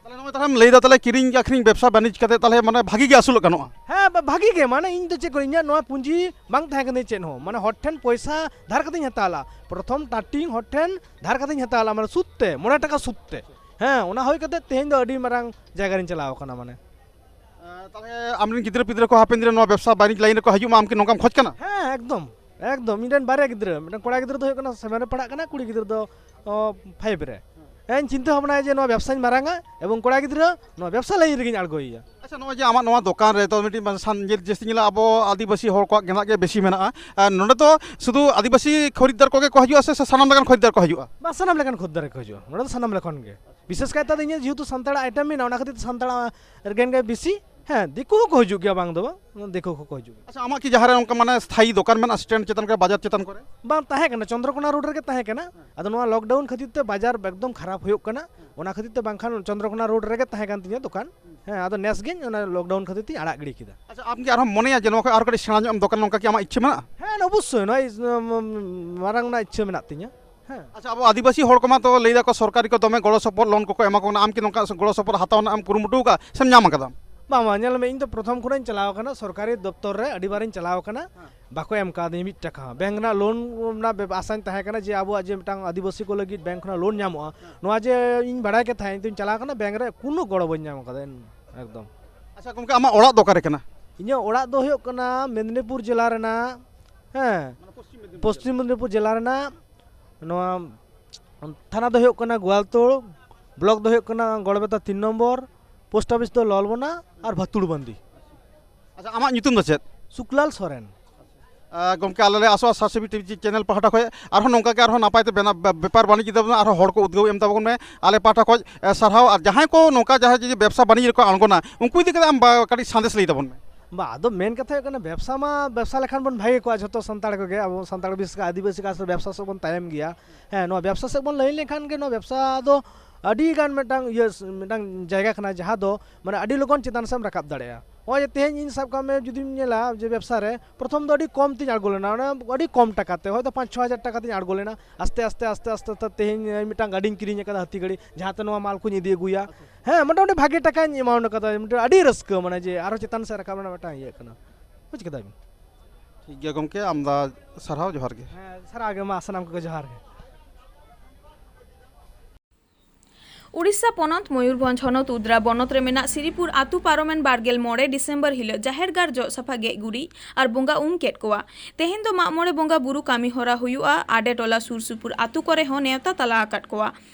ᱛᱟᱦᱞᱮ ᱱᱚᱜᱼᱚᱭ ᱛᱟᱦᱞᱮᱢ ᱞᱟᱹᱭᱫᱟ, ᱛᱟᱦᱞᱮ ᱠᱤᱨᱤᱧ ᱟᱹᱠᱷᱨᱤᱧ ᱵᱮᱵᱽᱥᱟ ᱵᱟᱹᱱᱤᱡᱽ ᱠᱟᱛᱮ ᱛᱟᱦᱞᱮ ᱢᱟᱱᱮ ᱵᱷᱟᱜᱤ ᱜᱮ ᱟᱹᱥᱩᱞᱚᱜ ᱜᱟᱱᱚᱜᱼᱟ? ᱦᱮᱸ, ᱵᱟ-, ᱵᱷᱟᱜᱤ ᱜᱮ, ᱢᱟᱱᱮ ᱤᱧ ᱫᱚ ᱪᱮᱫ ᱠᱚ, ᱤᱧᱟᱹᱜ ᱱᱚᱣᱟ ᱯᱩᱸᱡᱤ ᱵᱟᱝ ᱛᱟᱦᱮᱸ ᱠᱟᱱ ᱛᱤᱧᱟ ᱪᱮᱫ ᱦᱚᱸ, ᱢᱟᱱᱮ ᱦᱚᱲ ᱴᱷᱮᱱ ᱯᱚᱭᱥᱟ ᱫᱷᱟᱨ ᱠᱟᱛᱮᱧ ᱦᱟᱛᱟᱣ ᱞᱮᱫᱟ, ᱯᱨᱚᱛᱷᱚᱢ starting ᱦᱚᱲ ᱴᱷᱮᱱ ᱫᱷᱟᱨ ᱠᱟᱛᱮᱧ ᱦᱟᱛᱟᱣ ᱞᱮᱫᱟ, ᱢᱟᱱᱮ ᱥᱩᱫ ᱛᱮ, ᱢᱚᱬᱮ ᱴᱟᱠᱟ ᱥᱩᱫ ᱛᱮ᱾ ᱦᱮᱸ, ᱚᱱᱟ ᱦᱩᱭ ᱠᱟᱛᱮ ᱛᱮᱦᱮᱧ ᱫᱚ ᱟᱹᱰᱤ ᱢᱟᱨᱟᱝ ᱡᱟᱭᱜᱟ ᱨᱤᱧ ᱪᱟᱞᱟᱣ ᱟᱠᱟᱱᱟ ᱢᱟᱱᱮ᱾ ᱮᱸ, ᱛᱟᱦᱞᱮ ᱟᱢᱨᱮᱱ ᱜᱤᱫᱽᱨᱟᱹ ᱯᱤᱫᱽᱨᱟᱹ ᱠᱚ ᱦᱟᱯᱮᱱ ᱫᱤᱱ ᱨᱮ ᱱᱚᱣᱟ ᱵᱮᱵᱽᱥᱟ ᱵᱟᱹᱱᱤᱡᱽ ᱞᱟᱭᱤᱱ ᱨᱮᱠᱚ ᱦᱤᱡᱩᱜ ᱢᱟ, ᱟᱢ ᱠᱤ ᱱᱚᱝᱠᱟᱢ ᱠᱷᱚᱡᱽ ᱠᱟᱱᱟ? ᱦᱮᱸ, ᱮᱠᱫᱚᱢ᱾ ᱮᱠᱫᱚᱢ, ᱤᱧ ᱨᱮᱱ ᱵᱟᱨᱭᱟ ᱜᱤᱫᱽᱨᱟᱹ, ᱢᱤᱫᱴᱟᱝ ᱠᱚᱲᱟ ᱜᱤᱫᱽᱨᱟᱹ ᱫᱚ ᱦᱩᱭᱩᱜ ᱠᱟᱱᱟ ᱥᱮᱵᱷᱮᱱ ᱨᱮ ᱯᱟᱲᱦᱟᱜ ᱠᱟᱱᱟ, ᱠᱩᱲᱤ ᱜᱤᱫᱽᱨᱟᱹ ᱫᱚ ᱚ, ᱯᱷᱟᱭᱤᱵᱷ ᱨᱮ᱾ ᱦᱮᱸ, ᱤᱧ ᱪᱤᱱᱛᱟᱹ ᱵᱷᱟᱵᱽᱱᱟᱭᱟ ᱡᱮ ᱱᱚᱣᱟ ᱵᱮᱵᱽᱥᱟᱧ ᱢᱟᱨᱟᱝᱟ ᱮᱵᱚᱝ ᱠᱚᱲᱟ ᱜᱤᱫᱽᱨᱟᱹ ᱱᱚᱣᱟ ᱵᱮᱵᱽᱥᱟ ᱞᱟᱭᱤᱱ ᱨᱮᱜᱮᱧ ᱟᱬᱜᱚᱭᱮᱭᱟ᱾ ᱟᱪᱪᱷᱟ, ᱱᱚᱜᱼᱚᱭ ᱡᱮ ᱟᱢᱟᱜ ᱱᱚᱣᱟ ᱫᱚᱠᱟᱱ ᱨᱮ ᱛᱚ ᱢᱤᱫᱴᱤᱡ ᱢᱟᱱᱮ ᱥᱟᱱ-, ᱡᱮ ᱡᱟᱹᱥᱛᱤ ᱧᱮᱞᱚᱜᱼᱟ ᱟᱵᱚ ᱟᱹᱫᱤᱵᱟᱹᱥᱤ ᱦᱚᱲ ᱠᱚᱣᱟᱜ ᱜᱮᱸᱫᱟᱜ ᱜᱮ ᱵᱮᱥᱤ ᱢᱮᱱᱟᱜᱼᱟ᱾ ᱟᱨ ᱱᱚᱰᱮ ᱫᱚ ᱥᱩᱫᱷᱩ ᱟᱹᱫᱤᱵᱟᱹᱥᱤ ᱠᱷᱚᱨᱤᱫᱫᱟᱨ ᱠᱚᱜᱮ ᱠᱚ ᱦᱤᱡᱩᱜᱼᱟ ᱥᱮ, ᱥᱮ ᱥᱟᱱᱟᱢ ᱞᱮᱠᱟᱱ ᱠᱷᱚᱨᱤᱫᱫᱟᱨ ᱠᱚ ᱦᱤᱡᱩᱜᱼᱟ? ᱵᱟᱝ, ᱥᱟᱱᱟᱢ ᱞᱮᱠᱟᱱ ᱠᱷᱚᱨᱤᱫᱫᱟᱨ ᱠᱚ ᱦᱤᱡᱩᱜᱼᱟ᱾ ᱱᱚᱰᱮ ᱫᱚ ᱥᱟᱱᱟᱢ ᱞᱮᱠᱟᱱ ᱜᱮ᱾ ᱵᱤᱥᱮᱥ ᱠᱟᱭᱛᱮ ᱫᱚ ᱤᱧᱟᱹᱜ ᱡᱮᱦᱮᱛᱩ ᱥᱟᱱᱛᱟᱲᱟᱜ ᱟᱭᱴᱮᱢ ᱢᱮᱱᱟᱜᱼᱟ, ᱚᱱᱟ ᱠᱷᱟᱹᱛᱤᱨ ᱛᱮ ᱥᱟᱱᱛᱟᱲᱟᱜ ᱨᱮᱱ ᱜᱮ ᱵᱮᱥᱤ᱾ ᱦᱮᱸ, ᱫᱤᱠᱩ ᱦᱚᱸᱠᱚ ᱦᱤᱡᱩᱜ ᱜᱮᱭᱟ, ᱵᱟᱝ ᱫᱚ ᱵᱟᱝ, ᱫᱤᱠᱩ ᱦᱚᱸᱠᱚ ᱦᱤᱡᱩᱜ ᱜᱮᱭᱟ᱾ ᱟᱪᱪᱷᱟ, ᱟᱢᱟᱜ ᱠᱤ ᱡᱟᱦᱟᱸ ᱨᱮ ᱚᱱᱠᱟ ᱢᱟᱱᱮ ᱥᱛᱷᱟᱭᱤ ᱫᱚᱠᱟᱱ ᱢᱮᱱᱟᱜᱼᱟ, ᱥᱴᱮᱱᱰ ᱪᱮᱛᱟᱱ ᱠᱚᱨᱮ, ᱵᱟᱡᱟᱨ ᱪᱮᱛᱟᱱ ᱠᱚᱨᱮ? ᱵᱟᱝ ᱛᱟᱦᱮᱸ ᱠᱟᱱᱟ, ᱪᱚᱱᱫᱨᱚᱠᱳᱱᱟ ᱨᱳᱰ ᱨᱮᱜᱮ ᱛᱟᱦᱮᱸ ᱠᱟᱱᱟ᱾ ᱟᱫᱚ ᱱᱚᱣᱟ ᱞᱚᱠᱰᱟᱣᱩᱱ ᱠᱷᱟᱹᱛᱤᱨ ᱛᱮ ᱵᱟᱡᱟᱨ ᱮᱠᱫᱚᱢ ᱠᱷᱟᱨᱟᱯ ᱦᱩᱭᱩᱜ ᱠᱟᱱᱟ, ᱚᱱᱟ ᱠᱷᱟᱹᱛᱤᱨ ᱛᱮ ᱵᱟᱝᱠᱷᱟᱱ ᱪᱚᱱᱫᱨᱚᱠᱳᱱᱟ ᱨᱳᱰ ᱨᱮᱜᱮ ᱛᱟᱦᱮᱸ ᱠᱟᱱ ᱛᱤᱧᱟᱹ ᱫᱚᱠᱟᱱ᱾ ᱦᱮᱸ, ᱟᱫᱚ ᱱᱮᱥ ᱜᱮᱧ ᱚᱱᱟ ᱞᱚᱠᱰᱟᱣᱩᱱ ᱠᱷᱟᱹᱛᱤᱨ ᱛᱤᱧ ᱟᱲᱟᱜ ᱜᱤᱰᱤ ᱠᱮᱫᱟ᱾ ᱟᱪᱪᱷᱟ, ᱟᱢ ᱠᱤ ᱟᱨᱦᱚᱸ ᱢᱚᱱᱮᱭᱟ ᱡᱮ ᱱᱚᱣᱟ ᱠᱷᱚᱱ ᱟᱨᱦᱚᱸ ᱠᱟᱹᱴᱤᱡ ᱥᱮᱬᱟ ᱧᱚᱜ ᱮᱢ ᱫᱚᱠᱟᱱ, ᱱᱚᱝᱠᱟ ᱠᱤ ᱟᱢᱟᱜ ᱤᱪᱪᱷᱟᱹ ᱢᱮᱱᱟᱜᱼᱟ? ᱦᱮᱸ, ᱚᱵᱚᱥᱥᱳᱭ, ᱱᱚᱣᱟ ᱤᱥ-, ᱩᱢ, ᱩᱢ, ᱢᱟᱨᱟᱝ ᱨᱮᱱᱟᱜ ᱤᱪᱪᱷᱟᱹ ᱢᱮᱱᱟᱜ ᱛᱤᱧᱟᱹ᱾ ᱦᱮᱸ᱾ ᱟᱪᱪᱷᱟ, ᱟᱵᱚ ᱟᱹᱫᱤᱵᱟᱹᱥᱤ ᱦᱚᱲ ᱠᱚᱢᱟ ᱛᱚ ᱞᱟᱹᱭ ᱫᱟᱠᱚ ᱥᱚᱨᱠᱟᱨᱤ ᱠᱚ ᱫᱚᱢᱮ ᱜᱚᱲᱚ ᱥᱚᱯᱚᱦᱚᱫ ᱞᱳᱱ ᱠᱚᱠᱚ ᱮᱢᱟ ᱠᱚ ᱠᱟᱱᱟ, ᱟᱢ ᱠᱤ ᱱᱚᱝᱠᱟ ᱜᱚᱲᱚ ᱥᱚᱯᱚᱦᱚᱫ ᱦᱟᱛᱟᱣ ᱨᱮᱱᱟᱜ ᱮᱢ ᱠᱩᱨᱩᱢᱩᱴᱩ ᱟᱠᱟᱫᱟ ᱥᱮᱢ ᱧᱟᱢ ᱟᱠᱟᱫᱟ? ᱵᱟᱝ, ᱵᱟᱝ, ᱧᱮᱞ ᱢᱮ, ᱤᱧ ᱫᱚ ᱯᱨᱚᱛᱷᱚᱢ ᱠᱷᱚᱱᱟᱜ ᱤᱧ ᱪᱟᱞᱟᱣ ᱟᱠᱟᱱᱟ, ᱥᱚᱨᱠᱟᱨᱤ ᱫᱚᱯᱛᱚᱨ ᱨᱮ ᱟᱹᱰᱤ ᱵᱟᱨᱤᱧ ᱪᱟᱞᱟᱣ ᱟᱠᱟᱱᱟ, ᱦᱮᱸ᱾ ᱵᱟᱠᱚ ᱮᱢ ᱠᱟᱣᱫᱤᱧᱟ ᱢᱤᱫ ᱴᱟᱠᱟ ᱦᱚᱸ᱾ ᱵᱮᱝᱠ ᱨᱮᱱᱟᱜ ᱞᱳᱱ ᱨᱮᱱᱟᱜ ᱵᱮ-, ᱟᱥᱟᱧ ᱛᱟᱦᱮᱸ ᱠᱟᱱᱟ ᱡᱮ ᱟᱵᱚᱣᱟᱜ ᱡᱮ ᱢᱤᱫᱴᱟᱝ ᱟᱹᱫᱤᱵᱟᱹᱥᱤ ᱠᱚ ᱞᱟᱹᱜᱤᱫ ᱵᱮᱝᱠ ᱠᱷᱚᱱᱟᱜ ᱞᱳᱱ ᱧᱟᱢᱚᱜᱼᱟ, ᱦᱮᱸ᱾ ᱱᱚᱣᱟ ᱡᱮ ᱤᱧ ᱵᱟᱲᱟᱭ ᱠᱮᱫ ᱛᱟᱦᱮᱸᱫ, ᱤᱧ ᱫᱚᱧ ᱪᱟᱞᱟᱣ ᱟᱠᱟᱱᱟ ᱵᱮᱝᱠ ᱨᱮ, ᱠᱳᱱᱳ ᱜᱚᱲᱚ ᱵᱟᱹᱧ ᱧᱟᱢ ᱟᱠᱟᱫᱟ ᱮᱠᱫᱚᱢ᱾ ᱟᱪᱪᱷᱟ ᱜᱚᱢᱠᱮ, ᱟᱢᱟᱜ ᱚᱲᱟᱜ ᱫᱚ ᱚᱠᱟᱨᱮ ᱠᱟᱱᱟ? ᱤᱧᱟᱹᱜ ᱚᱲᱟᱜ ᱫᱚ ᱦᱩᱭᱩᱜ ᱠᱟᱱᱟ ᱢᱮᱫᱽᱱᱤᱯᱩᱨ ᱡᱮᱞᱟ ᱨᱮᱱᱟᱜ, ᱦᱮᱸ, ᱢᱟᱱᱮ ᱯᱚᱥᱪᱤᱢ ᱢᱮᱫᱽᱱᱤᱯᱩᱨ ᱯᱚᱥᱪᱤᱢ ᱡᱮᱞᱟ᱾ ᱢᱮᱫᱽᱱᱤᱯᱩᱨ ᱡᱮᱞᱟ ᱨᱮᱱᱟᱜ ᱱᱚᱣᱟ ᱛᱷᱟᱱᱟ ᱫᱚ ᱦᱩᱭᱩᱜ ᱠᱟᱱᱟ ᱜᱳᱣᱟᱞᱛᱳᱲ, ᱵᱞᱚᱠ ᱫᱚ ᱦᱩᱭᱩᱜ ᱠᱟᱱᱟ ᱜᱚᱲᱵᱮᱛᱟ ᱛᱤᱱ ᱱᱚᱢᱵᱚᱨ, ᱯᱳᱥᱴ ᱚᱯᱷᱤᱥ ᱫᱚ ᱞᱚᱞᱵᱚᱱᱟ ᱟᱨ ᱵᱷᱟᱛᱩᱲᱵᱟᱱᱫᱤ᱾ ᱟᱪᱪᱷᱟ, ᱟᱢᱟᱜ ᱧᱩᱛᱩᱢ ᱫᱚ ᱪᱮᱫ? ᱥᱩᱠᱞᱟᱞ ᱥᱚᱨᱮᱱ᱾ ᱟᱸ, ᱜᱚᱢᱠᱮ, ᱟᱞᱮ ᱞᱮ ᱟᱥᱚᱜᱼᱟ ᱥᱟᱨ ᱥᱤᱵᱤ ᱴᱤᱵᱷᱤ ᱪᱮᱱᱮᱞ ᱯᱟᱦᱴᱟ ᱠᱷᱚᱱ ᱟᱨᱦᱚᱸ ᱱᱚᱝᱠᱟ ᱜᱮ ᱟᱨᱦᱚᱸ ᱱᱟᱯᱟᱭ ᱛᱮ ᱵᱮᱱᱟ-, ᱵᱮ-, ᱵᱮᱯᱟᱨ ᱵᱟᱹᱱᱤᱡᱽ ᱤᱫᱤ ᱛᱟᱵᱚᱱᱟ, ᱟᱨᱦᱚᱸ ᱦᱚᱲ ᱠᱚ ᱩᱫᱽᱜᱟᱹᱣ ᱮᱢ ᱛᱟᱵᱚᱱ ᱢᱮ᱾ ᱟᱞᱮ ᱯᱟᱦᱴᱟ ᱠᱷᱚᱱ, ᱮ, ᱥᱟᱨᱦᱟᱣ᱾ ᱟᱨ ᱡᱟᱦᱟᱸᱭ ᱠᱚ ᱱᱚᱝᱠᱟ ᱡᱟᱦᱟᱸᱭ ᱡᱩᱫᱤ ᱵᱮᱵᱽᱥᱟ ᱵᱟᱹᱱᱤᱡᱽ ᱨᱮᱠᱚ ᱟᱬᱜᱚᱱᱟ, ᱩᱱᱠᱩ ᱤᱫᱤ ᱠᱟᱛᱮ ᱟᱢ ᱵᱟ-, ᱠᱟᱹᱴᱤᱡ ᱥᱟᱸᱫᱮᱥ ᱞᱟᱹᱭ ᱛᱟᱵᱚᱱ ᱢᱮ᱾ ᱵᱟ, ᱟᱫᱚ ᱢᱮᱱ ᱠᱟᱛᱷᱟ ᱦᱩᱭᱩᱜ ᱠᱟᱱᱟ, ᱵᱮᱵᱽᱥᱟ ᱢᱟ, ᱵᱮᱵᱽᱥᱟ ᱞᱮᱠᱷᱟᱱ ᱵᱚᱱ ᱵᱷᱟᱜᱮ ᱠᱚᱜᱼᱟ ᱡᱷᱚᱛᱚ ᱥᱟᱱᱛᱟᱲ ᱠᱚᱜᱮ᱾ ᱟᱵᱚ ᱥᱟᱱᱛᱟᱲ, ᱵᱤᱥᱮᱥ ᱠᱟᱛᱮ ᱟᱹᱫᱤᱵᱟᱹᱥᱤ ᱠᱟᱥ ᱨᱮ ᱵᱮᱵᱽᱥᱟ ᱥᱮᱫ ᱵᱚᱱ ᱛᱟᱭᱚᱢ ᱜᱮᱭᱟ᱾ ᱦᱮᱸ, ᱱᱚᱣᱟ ᱵᱮᱵᱽᱥᱟ ᱥᱮᱫ ᱵᱚᱱ ᱞᱟᱹᱭ ᱞᱮᱠᱷᱟᱱ ᱜᱮ ᱱᱚᱣᱟ ᱵᱮᱵᱽᱥᱟ ᱫᱚ ᱟᱹᱰᱤ ᱜᱟᱱ ᱢᱤᱫᱴᱟᱝ ᱤᱭᱟᱹ ᱥ-, ᱢᱤᱫᱴᱟᱝ ᱡᱟᱭᱜᱟ ᱠᱟᱱᱟ, ᱡᱟᱦᱟᱸ ᱫᱚ ᱢᱟᱱᱮ ᱟᱹᱰᱤ ᱞᱚᱜᱚᱱ ᱪᱮᱛᱟᱱ ᱥᱮᱫ ᱮᱢ ᱨᱟᱠᱟᱵ ᱫᱟᱲᱮᱭᱟᱜᱼᱟ᱾ ᱱᱚᱜᱼᱚᱭ ᱡᱮ ᱛᱮᱦᱮᱧ ᱤᱧ ᱥᱟᱵ ᱠᱟᱜ ᱢᱮ, ᱡᱩᱫᱤᱢ ᱧᱮᱞᱟ ᱡᱮ ᱵᱮᱵᱽᱥᱟ ᱨᱮ ᱯᱨᱚᱛᱷᱚᱢ ᱫᱚ ᱟᱹᱰᱤ ᱠᱚᱢ ᱛᱤᱧ ᱟᱬᱜᱚ ᱞᱮᱱᱟ, ᱚᱱᱟ ᱟᱹᱰᱤ ᱠᱚᱢ ᱴᱟᱠᱟ ᱛᱮ, ᱦᱚᱭᱛᱳ ᱯᱟᱸᱪ ᱪᱷᱚ ᱦᱟᱡᱟᱨ ᱴᱟᱠᱟ ᱛᱤᱧ ᱟᱬᱜᱚ ᱞᱮᱱᱟ᱾ ᱟᱥᱛᱮ ᱟᱥᱛᱮ, ᱟᱥᱛᱮ ᱟᱥᱛᱮ ᱛᱮ ᱛᱮᱦᱮᱧ ᱢᱤᱫᱴᱟᱝ ᱜᱟᱹᱰᱤᱧ ᱠᱤᱨᱤᱧ ᱟᱠᱟᱫᱟ, ᱦᱟᱹᱛᱤ ᱜᱟᱹᱰᱤ, ᱡᱟᱦᱟᱸ ᱛᱮ ᱱᱚᱣᱟ ᱢᱟᱞ ᱠᱚᱧ ᱤᱫᱤ ᱟᱹᱜᱩᱭᱟ᱾ ᱦᱮᱸ, ᱢᱚᱴᱟᱢᱩᱴᱤ ᱵᱷᱟᱜᱮ ᱴᱟᱠᱟᱧ ᱮᱢᱟᱣᱩᱱ ᱟᱠᱟᱫᱟ, ᱢᱤᱫᱴᱟᱝ ᱟᱹᱰᱤ ᱨᱟᱹᱥᱠᱟᱹ, ᱢᱟᱱᱮ ᱡᱮ ᱟᱨᱦᱚᱸ ᱪᱮᱛᱟᱱ ᱥᱮᱫ ᱨᱟᱠᱟᱵ ᱨᱮᱱᱟᱜ ᱢᱤᱫᱴᱟᱝ ᱤᱭᱟᱹ ᱠᱟᱱᱟ, ᱵᱩᱡᱽ ᱠᱮᱫᱟ ᱵᱤᱱ? ᱴᱷᱤᱠ ᱜᱮᱭᱟ ᱜᱚᱢᱠᱮ, ᱟᱢᱫᱟ ᱥᱟᱨᱦᱟᱣ, ᱡᱚᱦᱟᱨ ᱜᱮ᱾ ᱦᱮᱸ, ᱥᱟᱨᱦᱟᱣ ᱜᱮ, ᱢᱟ ᱥᱟᱱᱟᱢ ᱠᱚᱜᱮ ᱡᱚᱦᱟᱨ ᱜᱮ᱾ ᱩᱲᱤᱥᱥᱟ ᱯᱚᱱᱚᱛ ᱢᱚᱭᱩᱨᱵᱷᱚᱸᱡᱽ ᱦᱚᱱᱚᱛ ᱩᱫᱽᱨᱟ ᱵᱚᱱᱚᱛ ᱨᱮ ᱢᱮᱱᱟᱜ ᱥᱤᱨᱤᱯᱩᱨ ᱟᱹᱛᱩ ᱯᱟᱨᱚᱢᱮᱱ ᱵᱟᱨᱜᱮᱞ ᱢᱚᱬᱮ ᱰᱤᱥᱮᱢᱵᱚᱨ ᱦᱤᱞᱚᱜ ᱡᱟᱦᱮᱨ ᱜᱟᱲ ᱡᱚᱜ ᱥᱟᱯᱷᱟ, ᱜᱮᱡ ᱜᱩᱨᱤᱡ ᱟᱨ ᱵᱚᱸᱜᱟ ᱩᱢ ᱠᱮᱫ ᱠᱚᱣᱟ᱾ ᱛᱮᱦᱮᱧ ᱫᱚ ᱢᱟᱜ ᱢᱚᱬᱮ ᱵᱚᱸᱜᱟ ᱵᱩᱨᱩ ᱠᱟᱹᱢᱤ ᱦᱚᱨᱟ ᱦᱩᱭᱩᱜᱼᱟ᱾ ᱟᱰᱮ ᱴᱚᱞᱟ ᱥᱩᱨ ᱥᱩᱯᱩᱨ ᱟᱹᱛᱩ ᱠᱚᱨᱮ ᱦᱚᱸ ᱱᱮᱣᱛᱟ ᱛᱟᱞᱟ ᱟᱠᱟᱫ ᱠᱚᱣᱟ᱾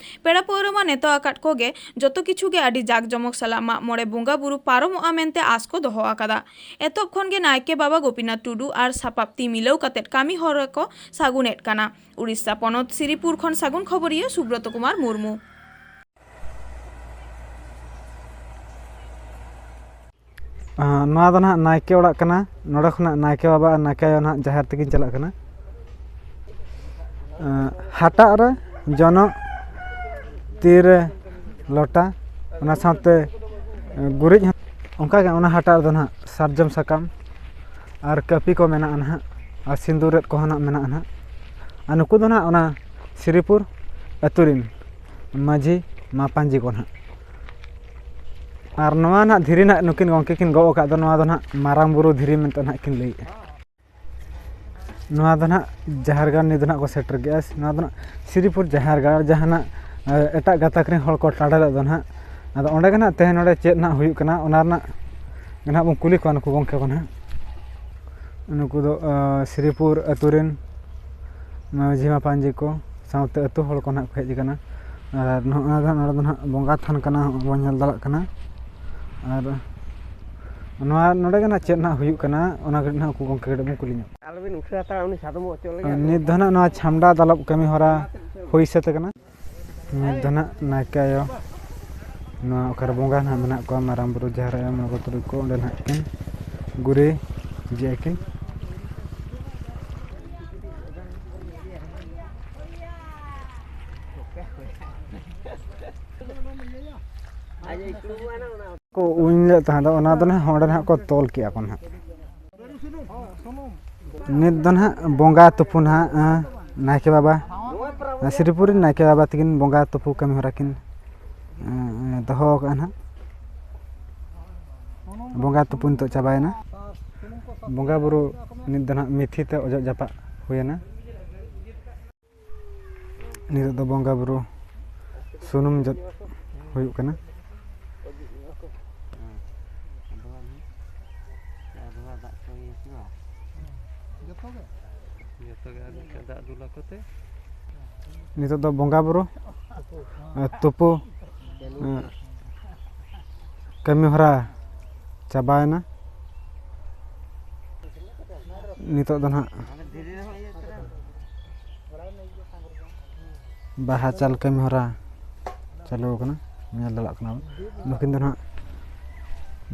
ᱯᱮᱲᱟ ᱯᱟᱹᱣᱨᱟᱹ ᱢᱟ ᱱᱮᱣᱛᱟ ᱟᱠᱟᱫ ᱠᱚᱜᱮ᱾ ᱡᱚᱛᱚ ᱠᱤᱪᱷᱩ ᱜᱮ ᱟᱹᱰᱤ ᱡᱟᱠ ᱡᱚᱢᱚᱠ ᱥᱟᱞᱟᱜ ᱢᱟᱜ ᱢᱚᱬᱮ ᱵᱚᱸᱜᱟ ᱵᱩᱨᱩ ᱯᱟᱨᱚᱢᱚᱜᱼᱟ ᱢᱮᱱᱛᱮ ᱟᱸᱥ ᱠᱚ ᱫᱚᱦᱚ ᱟᱠᱟᱫᱟ᱾ ᱮᱛᱚᱦᱚᱵ ᱠᱷᱚᱱ ᱜᱮ ᱱᱟᱭᱠᱮ ᱵᱟᱵᱟ ᱜᱳᱯᱤᱱᱟᱛᱷ ᱴᱩᱰᱩ ᱟᱨ ᱥᱟᱯᱟᱵ ᱛᱤ ᱢᱤᱞᱟᱹᱣ ᱠᱟᱛᱮ ᱠᱟᱹᱢᱤ ᱦᱚᱨᱟ ᱠᱚ ᱥᱟᱹᱜᱩᱱᱮᱫ ᱠᱟᱱᱟ᱾ ᱩᱲᱤᱥᱥᱟ ᱯᱚᱱᱚᱛ ᱥᱤᱨᱤᱯᱩᱨ ᱠᱷᱚᱱ ᱥᱟᱹᱜᱩᱱ ᱠᱷᱚᱵᱚᱨᱤᱭᱟᱹ ᱥᱩᱵᱨᱚᱛ ᱠᱩᱢᱟᱨ ᱢᱩᱨᱢᱩ᱾ ᱟᱸ, ᱱᱚᱣᱟ ᱫᱚ ᱱᱟᱦᱟᱜ ᱱᱟᱭᱠᱮ ᱚᱲᱟᱜ ᱠᱟᱱᱟ᱾ ᱱᱚᱰᱮ ᱠᱷᱚᱱᱟᱜ ᱱᱟᱭᱠᱮ ᱵᱟᱵᱟ ᱟᱨ ᱱᱟᱭᱠᱮ ᱟᱭᱳ ᱱᱟᱦᱟᱜ ᱡᱟᱦᱮᱨ ᱛᱮᱠᱤᱱ ᱪᱟᱞᱟᱜ ᱠᱟᱱᱟ᱾ ᱟᱸ, ᱦᱟᱴᱟᱜ ᱨᱮ ᱡᱚᱱᱚᱜ, ᱛᱤ ᱨᱮ ᱞᱚᱴᱟ, ᱚᱱᱟ ᱥᱟᱶᱛᱮ, ᱟᱸ, ᱜᱩᱨᱤᱡ ᱦᱚᱸ᱾ ᱚᱱᱠᱟᱜᱮ ᱚᱱᱟ ᱦᱟᱴᱟᱜ ᱨᱮᱫᱚ ᱱᱟᱦᱟᱜ ᱥᱟᱨᱡᱚᱢ ᱥᱟᱠᱟᱢ ᱟᱨ ᱠᱟᱹᱯᱤ ᱠᱚ ᱢᱮᱱᱟᱜᱼᱟ ᱱᱟᱦᱟᱜ, ᱟᱨ ᱥᱤᱸᱫᱩᱨᱮᱫ ᱠᱚᱦᱚᱸ ᱱᱟᱦᱟᱜ ᱢᱮᱱᱟᱜᱼᱟ ᱱᱟᱦᱟᱜ᱾ ᱟᱨ ᱱᱩᱠᱩ ᱫᱚ ᱱᱟᱦᱟᱜ ᱚᱱᱟ ᱥᱤᱨᱤᱯᱩᱨ ᱟᱹᱛᱩ ᱨᱮᱱ ᱢᱟᱹᱡᱷᱤ ᱢᱟᱯᱟᱧᱡᱤ ᱠᱚ ᱱᱟᱦᱟᱜ᱾ ᱟᱨ ᱱᱚᱣᱟ ᱱᱟᱦᱟᱜ ᱫᱷᱤᱨᱤ ᱱᱟᱦᱟᱜ ᱱᱩᱠᱤᱱ ᱜᱚᱢᱠᱮ ᱠᱤᱱ ᱜᱚᱜ ᱟᱠᱟᱫ ᱫᱚ, ᱱᱚᱣᱟ ᱫᱚ ᱱᱟᱦᱟᱜ ᱢᱟᱨᱟᱝ ᱵᱩᱨᱩ ᱫᱷᱤᱨᱤ ᱢᱮᱱᱛᱮ ᱱᱟᱦᱟᱜ ᱠᱤᱱ ᱞᱟᱹᱭᱮᱫᱼᱟ᱾ ᱱᱚᱣᱟ ᱫᱚ ᱱᱟᱦᱟᱜ ᱡᱟᱦᱮᱨ ᱜᱟᱲ ᱱᱤᱛ ᱫᱚ ᱱᱟᱦᱟᱜ ᱠᱚ ᱥᱮᱴᱮᱨ ᱠᱮᱜᱼᱟ᱾ ᱱᱚᱣᱟ ᱫᱚ ᱱᱟᱦᱟᱜ ᱥᱤᱨᱤᱯᱩᱨ ᱡᱟᱦᱮᱨ ᱜᱟᱲ, ᱡᱟᱦᱟᱸ ᱱᱟᱜ, ᱮ, ᱮᱴᱟᱜ ᱜᱟᱛᱟᱠ ᱨᱮᱱ ᱦᱚᱲ ᱠᱚ ᱴᱨᱟᱰᱮᱞᱮᱫ ᱫᱚ ᱱᱟᱦᱟᱜ᱾ ᱟᱫᱚ ᱚᱸᱰᱮ ᱜᱮ ᱱᱟᱦᱟᱜ ᱛᱮᱦᱮᱧ ᱱᱚᱰᱮ ᱪᱮᱫ ᱱᱟᱦᱟᱜ ᱦᱩᱭᱩᱜ ᱠᱟᱱᱟ, ᱚᱱᱟ ᱨᱮᱱᱟᱜ ᱜᱮ ᱱᱟᱦᱟᱜ ᱵᱚᱱ ᱠᱩᱞᱤ ᱠᱚᱣᱟ ᱱᱩᱠᱩ ᱜᱚᱢᱠᱮ ᱠᱚ ᱱᱟᱦᱟᱜ᱾ ᱱᱩᱠᱩ ᱫᱚ, ᱮ, ᱥᱤᱨᱤᱯᱩᱨ ᱟᱹᱛᱩ ᱨᱮᱱ ᱢᱟᱹᱡᱷᱤ ᱢᱟᱯᱟᱧᱡᱤ ᱠᱚ ᱥᱟᱶᱛᱮ ᱟᱹᱛᱩ ᱦᱚᱲ ᱠᱚ ᱱᱟᱦᱟᱜ ᱠᱚ ᱦᱮᱡ ᱟᱠᱟᱱᱟ᱾ ᱟᱨ ᱱᱚᱜᱼᱚ ᱱᱚᱣᱟ ᱫᱚ ᱱᱟᱦᱟᱜ, ᱱᱚᱰᱮ ᱫᱚ ᱱᱟᱦᱟᱜ ᱵᱚᱸᱜᱟ ᱛᱷᱟᱱ ᱠᱟᱱᱟ, ᱵᱚᱱ ᱧᱮᱞ ᱫᱟᱲᱮᱭᱟᱜ ᱠᱟᱱᱟ᱾ ᱟᱨ ᱱᱚᱣᱟ ᱱᱚᱰᱮ ᱜᱮ ᱱᱟᱦᱟᱜ ᱪᱮᱫ ᱱᱟᱦᱟᱜ ᱦᱩᱭᱩᱜ ᱠᱟᱱᱟ, ᱚᱱᱟ ᱠᱟᱹᱴᱤᱡ ᱱᱟᱦᱟᱜ ᱩᱱᱠᱩ ᱜᱚᱢᱠᱮ ᱠᱟᱹᱴᱤᱡ ᱵᱚᱱ ᱠᱩᱞᱤ ᱧᱚᱜ᱾ ᱟᱞᱚᱵᱤᱱ ᱩᱴᱷᱟᱹᱣ ᱦᱟᱛᱟᱲᱟ, ᱩᱱᱤ ᱥᱟᱫᱚᱢ ᱚᱪᱚᱜ ᱞᱟᱹᱜᱤᱫ᱾ ᱱᱤᱛ ᱫᱚ ᱱᱟᱦᱟᱜ ᱱᱚᱣᱟ ᱪᱷᱟᱢᱰᱟ ᱫᱟᱞᱚᱵ ᱠᱟᱹᱢᱤ ᱦᱚᱨᱟ ᱦᱩᱭ ᱥᱟᱹᱛ ᱟᱠᱟᱱᱟ᱾ ᱱᱤᱛ ᱫᱚ ᱱᱟᱦᱟᱜ ᱱᱟᱭᱠᱮ ᱟᱭᱳ, ᱱᱚᱣᱟ ᱚᱠᱟᱨᱮ ᱵᱚᱸᱜᱟ ᱱᱟᱦᱟᱜ ᱢᱮᱱᱟᱜ ᱠᱚᱣᱟ, ᱢᱟᱨᱟᱝ ᱵᱩᱨᱩ, ᱡᱟᱦᱮᱨ ᱟᱭᱳ, ᱢᱚᱬᱮ ᱠᱚ ᱛᱩᱨᱩᱭ ᱠᱚ, ᱚᱸᱰᱮ ᱱᱟᱦᱟᱜ ᱠᱤᱱ ᱜᱩᱨᱤᱡ ᱡᱮ ᱟᱹᱠᱤᱱ᱾ ᱠᱚ ᱩᱧ ᱞᱮᱫ ᱛᱟᱦᱮᱸ ᱫᱚ, ᱚᱱᱟ ᱫᱚ ᱱᱟᱦᱟᱜ ᱚᱸᱰᱮ ᱱᱟᱦᱟᱜ ᱠᱚ ᱛᱚᱞ ᱠᱮᱜᱼᱟ ᱠᱚ ᱱᱟᱦᱟᱜ᱾ ᱱᱤᱛ ᱫᱚ ᱱᱟᱦᱟᱜ ᱵᱚᱸᱜᱟ ᱛᱩᱯᱩ ᱱᱟᱦᱟᱜ, ᱮᱸ, ᱱᱟᱭᱠᱮ ᱵᱟᱵᱟ, ᱥᱤᱨᱤᱯᱩᱨ ᱨᱮᱱ ᱱᱟᱭᱠᱮ ᱵᱟᱵᱟ ᱛᱟᱹᱠᱤᱱ ᱵᱚᱸᱜᱟ ᱛᱩᱯᱩ ᱠᱟᱹᱢᱤ ᱦᱚᱨᱟ ᱠᱤᱱ, ᱮᱸ, ᱫᱚᱦᱚ ᱟᱠᱟᱫᱼᱟ ᱱᱟᱦᱟᱜ᱾ ᱵᱚᱸᱜᱟ ᱛᱩᱯᱩ ᱱᱤᱛᱚᱜ ᱪᱟᱵᱟᱭᱮᱱᱟ᱾ ᱵᱚᱸᱜᱟ ᱵᱩᱨᱩ ᱱᱤᱛ ᱫᱚ ᱱᱟᱦᱟᱜ ᱢᱤᱛᱷᱤ ᱛᱮ ᱚᱡᱚᱜ ᱡᱟᱯᱟᱜ ᱦᱩᱭᱮᱱᱟ᱾ ᱱᱤᱛᱚᱜ ᱫᱚ ᱵᱚᱸᱜᱟ ᱵᱩᱨᱩ ᱥᱩᱱᱩᱢ ᱡᱚᱫ ᱦᱩᱭᱩᱜ ᱠᱟᱱᱟ᱾ ᱡᱚᱛᱚ ᱜᱮ ᱟᱨ ᱢᱤᱫᱴᱮᱱ ᱫᱟᱜ ᱫᱩᱞ ᱟᱠᱚ ᱛᱮ᱾ ᱱᱤᱛᱚᱜ ᱫᱚ ᱵᱚᱸᱜᱟ ᱵᱩᱨᱩ, ᱟᱨ ᱛᱩᱯᱩ, ᱟᱨ ᱠᱟᱹᱢᱤ ᱦᱚᱨᱟ ᱪᱟᱵᱟᱭᱮᱱᱟ᱾ ᱱᱤᱛᱚᱜ ᱫᱚ ᱱᱟᱦᱟᱜ ᱵᱟᱦᱟ ᱪᱟᱞ ᱠᱟᱹᱢᱤ ᱦᱚᱨᱟ ᱪᱟᱹᱞᱩ ᱟᱠᱟᱱᱟ, ᱧᱮᱞ ᱫᱟᱲᱮᱭᱟᱜ ᱠᱟᱱᱟ ᱵᱚᱱ᱾ ᱱᱩᱠᱤᱱ ᱫᱚ ᱱᱟᱦᱟᱜ